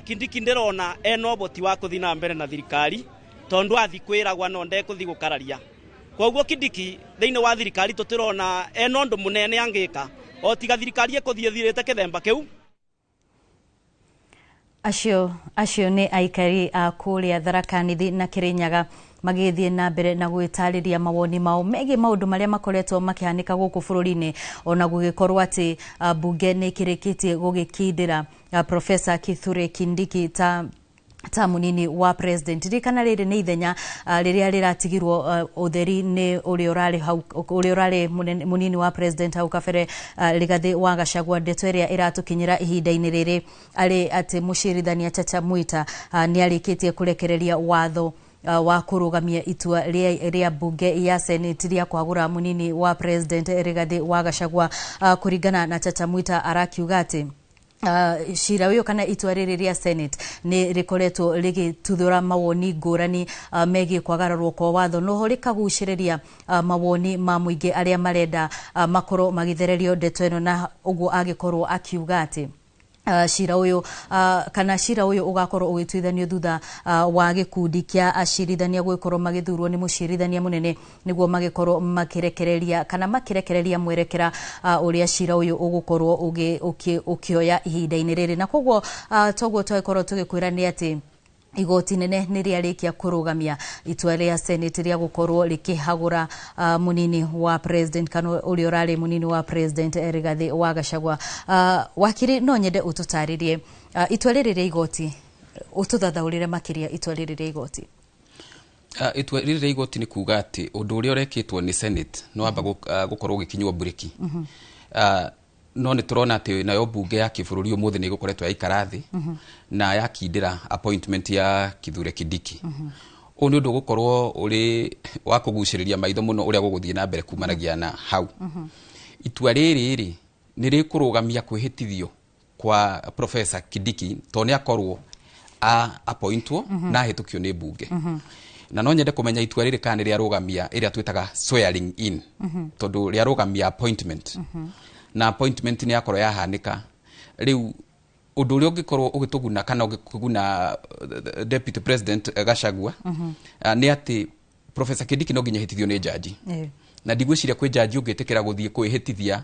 Kindiki ndirona ena ũhoti wa kũthiĩ na mbere na thirikari tondu athi kwĩragwa no ndekũthi gũkararia. Koguo Kindiki thĩinĩ wa thirikari tũtirona ena ũndũ mũnene angĩka o tiga thirikari ĩkũthiĩ thirĩte kĩthemba kĩu. Acio nĩ aikari a kũrĩa Tharaka Nithi na Kirinyaga magĩthiĩ na mbere na gwĩtarĩria mawoni mao megiĩ maũndũ marĩa makoretwo makĩhanĩka gũkũ bũrũri-inĩ ona gũgĩkorwo atĩ mbunge nĩ ĩkĩrĩkĩtie gũgĩkindĩra Professor Kithure Kindiki ta Ta munini wa president. Ririkana rĩrĩ nĩ ithenya rĩrĩa rĩratigirwo ũtheri nĩ ũrĩa ũrarĩ hau, ũrĩa ũrarĩ munini wa president hau kabere, Rigathĩ wa Gachagua. Ndeto ĩrĩa ĩratũkinyĩra ihinda-inĩ rĩrĩ arĩ atĩ mũcirithania Chacha Mwita nĩ arĩkĩtie kũrekereria watho wa kũrũgamia itua rĩa mbunge ya Senate rĩa kwagũra munini wa president Rigathĩ wa Gachagua. Kũringana na Chacha Mwita, arakiuga atĩ cira ũyũ kana itua rĩrĩ rĩa Senate nĩ rĩkoretwo rĩgĩtuthũra mawoni ngũrani megiĩ kwagararwo kwa watho, noho rĩkagucĩrĩria mawoni ma mũingĩ arĩa marenda makorwo magĩthererio ndeto ĩno, na ũguo agĩkorwo akiuga atĩ cira ũyũ kana cira ũyũ ũgakorwo ũgĩtuithanio thutha wa gĩkundi kĩa acirithania gũgĩkorwo magĩthurwo nĩ mũcirithania mũnene, nĩguo magĩkorwo makĩrekereria kana makĩrekereria mwerekera ũrĩa cira ũyũ ũgũkorwo ũkĩoya ihinda-inĩ rĩrĩ. Na koguo toguo twagĩkorwo tũgĩkwĩra nĩ atĩ igoti nene nĩ rĩarĩkia kũrũgamia itua rĩa Senate rĩa gũkorwo rĩkĩhagũra munini wa president kana ũrĩa ũrarĩ munini wa president Rigathĩ wa Gachagua. Wakiri, no nyende ũtũtarĩrie itua rĩrĩ rĩa igoti, ũtũthathaũrĩre makĩria itua rĩrĩ rĩa igoti. Itua rĩrĩ rĩa igoti nĩ kuga atĩ ũndũ ũrĩa ũrekĩtwo nĩ Senate nĩ wamba gũkorwo ũgĩkinywo mburĩki. No nĩ tũrona atĩ nayo mbunge ya kĩbũrũri ũmũthĩ nĩ ĩgũkoretwo yaikara thĩ na yakindĩra appointment ya Kithure Kindiki. Ũyũ nĩ ũndũ ũgũkorwo ũrĩ wa kũgucĩrĩria maitho mũno ũrĩa gũgũthiĩ na mbere kumanagia na hau. Itua rĩrĩ rĩ nĩ rĩkũrũgamia kwĩhĩtithio kwa Professor Kindiki, tondũ nĩ akorwo a appointwo na ahĩtũkio nĩ mbunge. Na no nyende kũmenya itua rĩrĩ kana nĩ rĩarũgamia ĩrĩa twĩtaga swearing in, tondũ rĩarũgamia appointment, na appointment nĩ yakorwo yahanĩka. Rĩu ũndũ ũrĩa ũngĩkorwo ũgĩtũguna kana ũngĩkũguna deputy president Gachagua nĩ atĩ Professor Kindiki no nginya ahĩtithio nĩ jaji, na ndigwĩciria kwĩ jaji ũngĩtĩkĩra gũthiĩ kwĩhĩtithia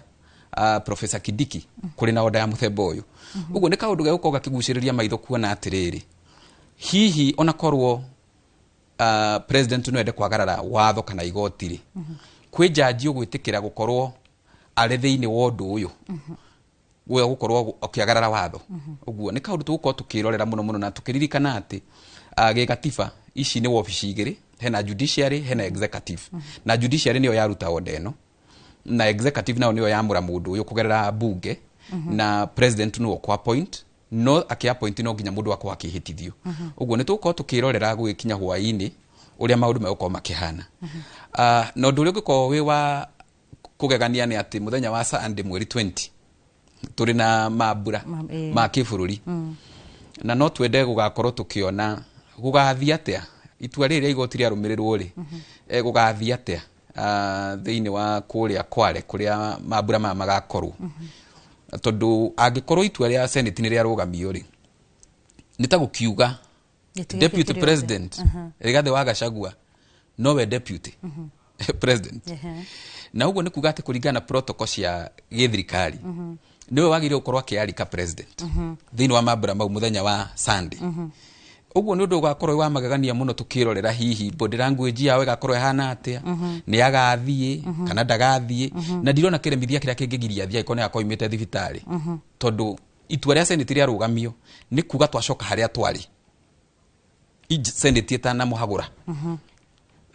Professor Kindiki kũrĩ na order ya mũthemba ũyũ. Ũguo nĩ kaũndũ gegũkorwo gakĩgucĩrĩria maitho kuona atĩrĩrĩ, hihi ona korwo president no ende kwagarara watho kana igoti rĩ, kwĩ jaji ũgwĩtĩkĩra gũkorwo arĩ thĩinĩ wa ũndũ ũyũ gwa gũkorwo ũkĩagarara watho? Ũguo nĩ kaũndũ tũgũkorwo tũkĩrorera mũno mũno, na tũkĩririkana atĩ gĩgatiba ici nĩ wabici igĩrĩ, hena judiciary, hena executive, na judiciary nĩyo yaruta order ĩno, na executive nayo nĩyo yamũra mũndũ ũyũ kũgerera bunge, na president nĩwe ũkũ appoint, no akĩ appoint no nginya mũndũ akorwo akĩhĩtithio. Ũguo nĩ tũgũkorwo tũkĩrorera gũgĩkinya hwaĩ-inĩ ũrĩa maũndũ megũkorwo makĩhana. Na ũndũ ũrĩa ũngĩkorwo wĩ wa kũgegania nĩ atĩ mũthenya wa Sunday mweri 20 tũrĩ na mambura ma kĩbũrũri, na no twende gũgakorwo tũkĩona gũgathiĩ atĩa itua rĩrĩ rĩa igoti rĩarũmĩrĩrwo rĩ, gũgathiĩ atĩa thĩinĩ wa kũrĩa Kware kũrĩa mambura maya magakorwo, tondũ angĩkorwo itua rĩa Senate nĩ rĩarũgamio rĩ, nĩ ta gũkiuga Gĩtĩ gĩkĩ deputy kĩrĩ othe. president Rigathĩ wa Gachagua nowe deputy president, na ũguo nĩ kuga atĩ kũringana na protocol cia gĩthirikari nĩwe wagĩrĩire gũkorwo akĩarika president thĩinĩ wa mambura mau mũthenya wa Sunday. Ũguo nĩ ũndũ ũgakorwo wĩ wa magegania mũno tũkĩrorera hihi body language yao ĩgakorwo ĩhana atĩa, nĩ agathiĩ kana ndagathiĩ. Na ndirona kĩremithia kĩrĩa kĩngĩgiria athiĩ angĩkorwo nĩ agakorwo aumĩte thibitarĩ, tondũ itua rĩa Senate rĩarũgamio nĩ kuga twacoka harĩa twarĩ Senate ĩtanamũhagũra.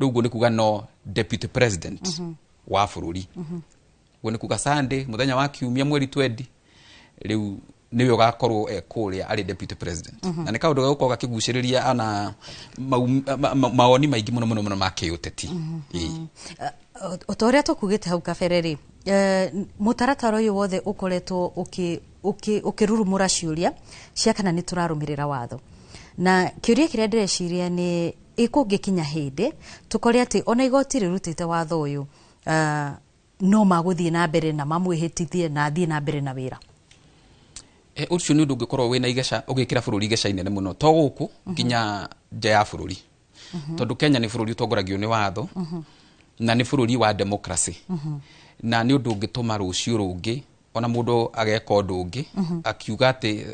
Rĩu ũguo nĩ kuga no deputy president wa bũrũri. Ũguo nĩ kuga Sunday, mũthenya wa kiumia mweri 20, rĩu nĩwe ũgakorwo e kũrĩa arĩ deputy president. Na nĩ kaũndũ gegũkorwo gakĩgucĩrĩria ana mawoni maingĩ mũno mũno mũno ma kĩũteti. Ĩĩ. O ta ũrĩa tũkugĩte hau kabere rĩ, mũtaratara ũyũ wothe ũkoretwo ũkĩrurumũra ciũria cia kana nĩ tũrarũmĩrĩra watho, na kĩũria kĩrĩa ndĩreciria nĩ ĩkũngĩkinya hĩndĩ tũkore atĩ ona igoti rĩrutĩte watho ũyũ, no magũthiĩ na mbere na mamwĩhĩtithie na athiĩ na mbere na wĩra. Ũcio nĩ ũndũ ũngĩkorwo wĩna igeca ũgĩkĩra bũrũri igeca inene mũno, to gũkũ nginya nja ya bũrũri, tondũ Kenya nĩ bũrũri ũtongoragio nĩ watho na nĩ bũrũri wa democracy, na nĩ ũndũ ũngĩtũma rũciũ rũngĩ ona mũndũ ageka ũndũ ũngĩ akiuga atĩ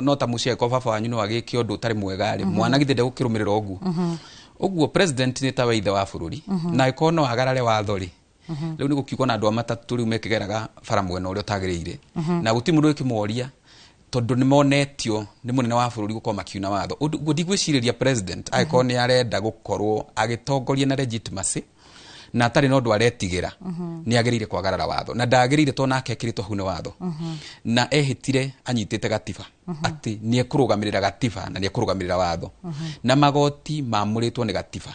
no ta mũciĩ, angĩkorwo baba wanyu no agĩke ũndũ ũtarĩ mwega rĩ, mwana githĩ ndegũkĩrũmĩrĩra ũguo. Ũguo president nĩ tawe ithe wa bũrũri, na angĩkorwo no agarare watho rĩ, rĩu nĩ gũkiuga ona andũ a matatũ rĩu mekĩgeraga bara mwena ũrĩa ũtagĩrĩire, na gũtirĩ mũndũ ũkĩmoria. Tondũ nĩ monetio nĩ mũnene wa bũrũri gũkorwo makiuna watho. Ũguo ndigwĩcirĩria president angĩkorwo nĩ arenda gũkorwo agĩtongoria na legitimacy na atarĩ na ũndũ aretigĩra, nĩ agĩrĩire kwagarara watho, na ndagĩrĩire, tondũ nake ekĩrĩtwo hau nĩ watho na ehĩtire anyitĩte gatiba atĩ nĩ ekũrũgamĩrĩra gatiba na nĩ ekũrũgamĩrĩra watho, na magoti mamũrĩtwo nĩ gatiba,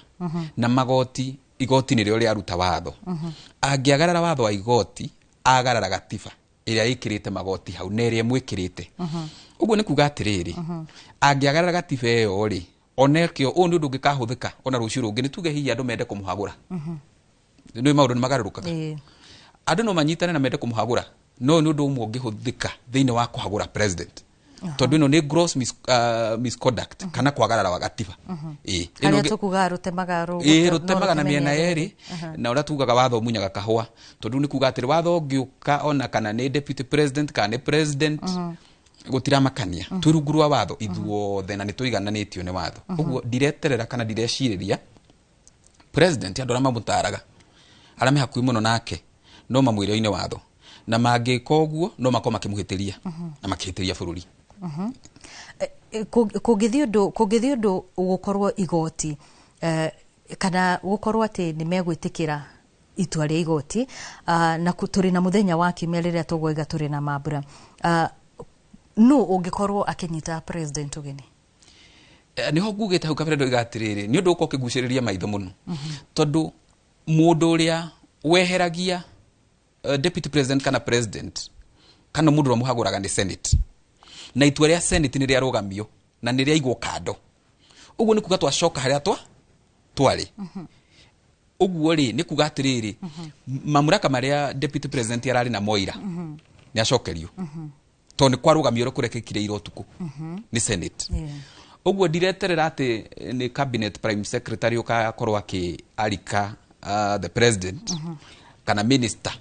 na magoti, igoti nĩrĩo rĩaruta watho. Angĩagarara watho wa igoti, agarara gatiba ĩrĩa ĩkĩrĩte magoti hau na ĩrĩa ĩmwĩkĩrĩte. Ũguo nĩ kuga atĩrĩrĩ, angĩagarara gatiba ĩyo rĩ, onekĩo ũyũ nĩ ũndũ ũngĩkahũthĩka ona rũciũ rũngĩ. Nĩ tuge hihi andũ mende kũmũhagũra, nĩ maũndũ nĩ magarũrũkaga. Andũ no manyitane na mende kũmũhagũra, no nĩ ũndũ ũmwe ũngĩhũthĩka thĩinĩ wa kũhagũra president, tondũ ĩno nĩ gross misconduct kana kwagarara wa gatiba. Ĩĩ. Ĩno Harĩa tũkugaga rũtemaga Ĩĩ, rũtemaga na mĩena yerĩ, na ũrĩa tugaga watho munyaga kahũa, tondũ nĩ kuga atĩrĩ, watho ũngĩũka, ona kana nĩ deputy president kana nĩ president, gũtiramakania, twĩ rungu rwa watho ithuothe na nĩ tũigananĩtio nĩ watho. Ũguo ndireterera kana ndirecirĩria president, andũ arĩa mamũtaraga, arĩa me hakuhĩ mũno nake, no mamwĩre oine watho, na mangĩka ũguo no makorwo makĩmũhĩtĩria na makĩhĩtĩria bũrũri. Kũngĩthiĩ ũndũ gũkorwo igoti kana gũkorwo atĩ nĩ megwĩtĩkĩra itua rĩa igoti, na tũrĩ na mũthenya wa kiumia rĩrĩa tũgwaiga tũrĩ na mambura, nũ ũngĩkorwo akĩnyita president ũgeni? Nĩho ngugĩte hau kabere ndoiga atĩrĩrĩ, nĩ ũndũ ũkorwo ũkĩgucĩrĩria maitho mũno, tondũ mũndũ ũrĩa weheragia deputy president kana president kana mũndũ ũrĩa mũhagũraga nĩ Senate, na itua rĩa Senate nĩ rĩarũgamio na nĩ rĩaigwo kando. Ũguo nĩ kuga twacoka harĩa twarĩ. Ũguo rĩ, nĩ kuga atĩrĩrĩ, mamũraka marĩa deputy president ararĩ na moira nĩ acokerio, tondũ nĩ kwarũgamio ũrĩa kũrekĩkire ira ũtukũ nĩ Senate. Ũguo ndireterera atĩ nĩ cabinet prime secretary ũgakorwo akĩarika the president kana minister.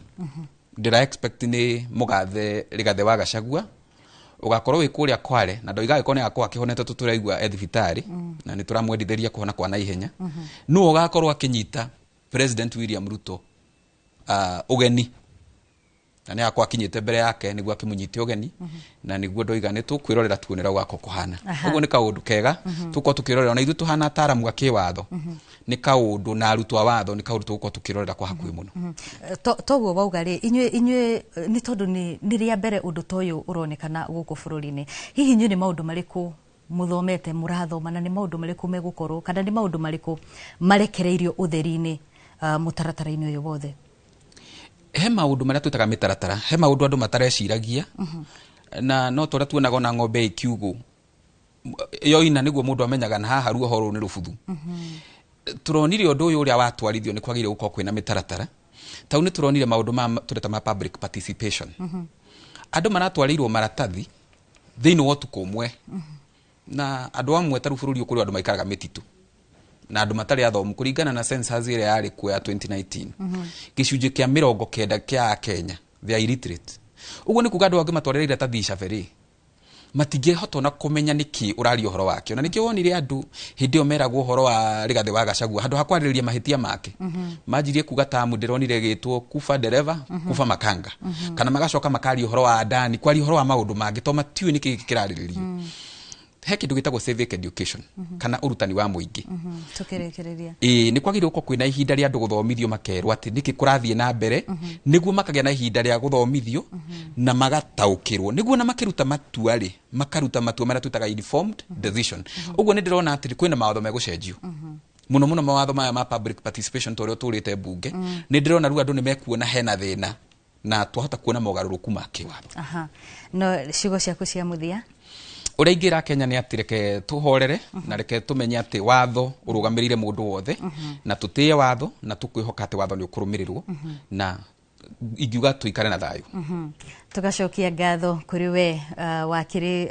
Ndĩra expect nĩ mũgathe Rigathĩ wa Gachagua ũgakorwo wĩ kũrĩa Kware, na ndoiga agĩkorwo nĩ agakorwo akĩhonete, tũtũraigua e thibitarĩ na nĩ tũramwendithĩria kũhona kwa naihenya. Nũ ũgakorwo akĩnyita President William Ruto ũgeni, na nĩ agakorwo akinyĩte mbere yake nĩguo akĩmũnyite ũgeni, na nĩguo ndoiga nĩ tũkwĩrorera tuone ũrĩa gũgakorwo kũhana. Ũguo nĩ kaũndũ kega tũkorwo tũkĩrorera, ona ithuĩ tũhana ataramu a kĩwatho nĩ kaũndũ, na arutwo a watho, nĩ kaũndũ tũgũkorwo tũkĩrorera kwa hakuhĩ mũno. Toguo wauga rĩ, inyuĩ nĩ tondũ nĩ rĩa mbere ũndũ ta ũyũ ũronekana gũkũ bũrũri-inĩ, hihi inyuĩ nĩ maũndũ marĩkũ mũthomete, mũrathoma, na nĩ maũndũ marĩkũ megũkorwo kana nĩ maũndũ marĩkũ marekereirio ũtheri-inĩ mũtaratara-inĩ ũyũ wothe? He maũndũ marĩa twĩtaga mĩtaratara, he maũndũ andũ matareciragia, na no torĩa tuonaga ona ng'ombe ĩ kiugũ yoina nĩguo mũndũ amenyaga na haha ruoho rũrũ nĩ rũbuthu. Tũronire ũndũ ũyũ ũrĩa watwarithio nĩ kwagĩrĩire gũkorwo kwĩna mĩtaratara. Tau nĩ tũronire maũndũ ma tũreta ma public participation, andũ maratwarĩirwo maratathi thĩinĩ wa ũtukũ ũmwe, na andũ amwe tarĩu bũrũri ũyũ kũrĩ andũ maikaraga mĩtitũ na andũ matarĩ athomu. Kũringana na census ĩrĩa yarĩ kuo ya 2019, gĩcunjĩ kĩa 90 kĩa Akenya, they are illiterate. Ũguo nĩ kuga andũ angĩ matwarĩra iratathi icabe rĩ, matingĩhota ona kũmenya nĩkĩ ũraria ũhoro wake. Ona nĩkĩo wonire andũ hĩndĩ ĩyo meragwo ũhoro wa Rigathĩ wa Gachagua, handũ ha kwarĩrĩria mahĩtia make, manjirie kuga tamu ndĩronire ĩgĩtwo kufa dereva, kufa makanga, kana magacoka makaria ũhoro wa Adani, kwaria ũhoro wa maũndũ mangĩ, to matiũĩ nĩkĩ gĩkĩ kĩrarĩrĩrio. He kĩndũ gĩtagwo civic education kana ũrutani wa mũingĩ. Tũkĩrĩkĩrĩria. Ĩĩ, nĩ kwagĩrĩirwo gũkorwo kwĩna ihinda rĩa andũ gũthomithio, makerwo atĩ nĩkĩ kũrathiĩ na mbere, nĩguo makagĩa na ihinda rĩa gũthomithio na magataũkĩrwo, nĩguo na makĩruta matua rĩ, makaruta matua marĩa twĩtaga informed decision. Ũguo nĩ ndĩrona atĩ kwĩna mawatho megũcenjio, mũno mũno mawatho maya ma public participation, ta ũrĩa ũtũrĩte mbunge. Nĩ ndĩrona rĩu andũ nĩ mekuona hena thĩna na twahota kuona mogarũrũku ma kĩwatho. Aha, no ciugo ciaku cia mũthia? Ũrĩa ingĩra Kenya nĩ atĩ reke tũhorere na reke tũmenye atĩ watho ũrũgamĩrĩire mũndũ wothe, na tũtĩe watho, na tũkwĩhoka atĩ watho nĩ ũkũrũmĩrĩrwo, na ingiuga tũikare na thayũ. Tugacokia ngatho kũrĩ we, wakiri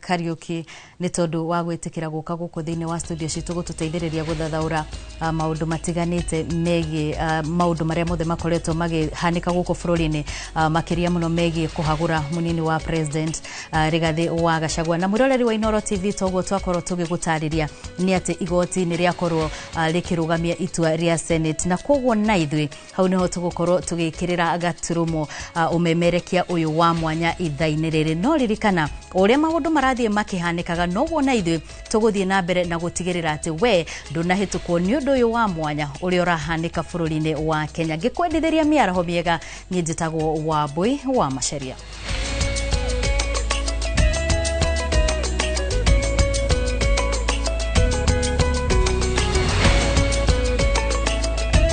Kariuki, nĩ tondũ wa gwĩtĩkĩra gũka gũkũ thĩinĩ wa studio citũ gũtũteithĩrĩria gũthathaũra maũndũ matiganĩte megiĩ maũndũ marĩa mothe makoretwo magĩhanĩka gũkũ bũrũri-inĩ, makĩria mũno megiĩ kũhagũra mũnini wa president Rigathĩ wa Gachagua. Na mwĩroreri wa Inooro TV, toguo twakorwo tũgĩgũtarĩria nĩ atĩ igoti nĩ rĩakorwo rĩkĩrũgamia itua rĩa Senate, na koguo na ithuĩ hau nĩho tũgũkorwo tũgĩkĩrĩra. Igĩrĩra gaturumo ũmemerekia ũyũ wa mwanya ithaa-inĩ rĩrĩ. No ririkana ũrĩa maũndũ marathiĩ makĩhanĩkaga, noguo na ithuĩ tũgũthiĩ na mbere na gũtigĩrĩra atĩ we ndũnahĩtũkwo nĩ ũndũ ũyũ wa mwanya ũrĩa ũrahanĩka bũrũri-inĩ wa Kenya. Ngĩkwendithĩria mĩaraho mĩega, niĩ njĩtagwo Wambui wa Macharia.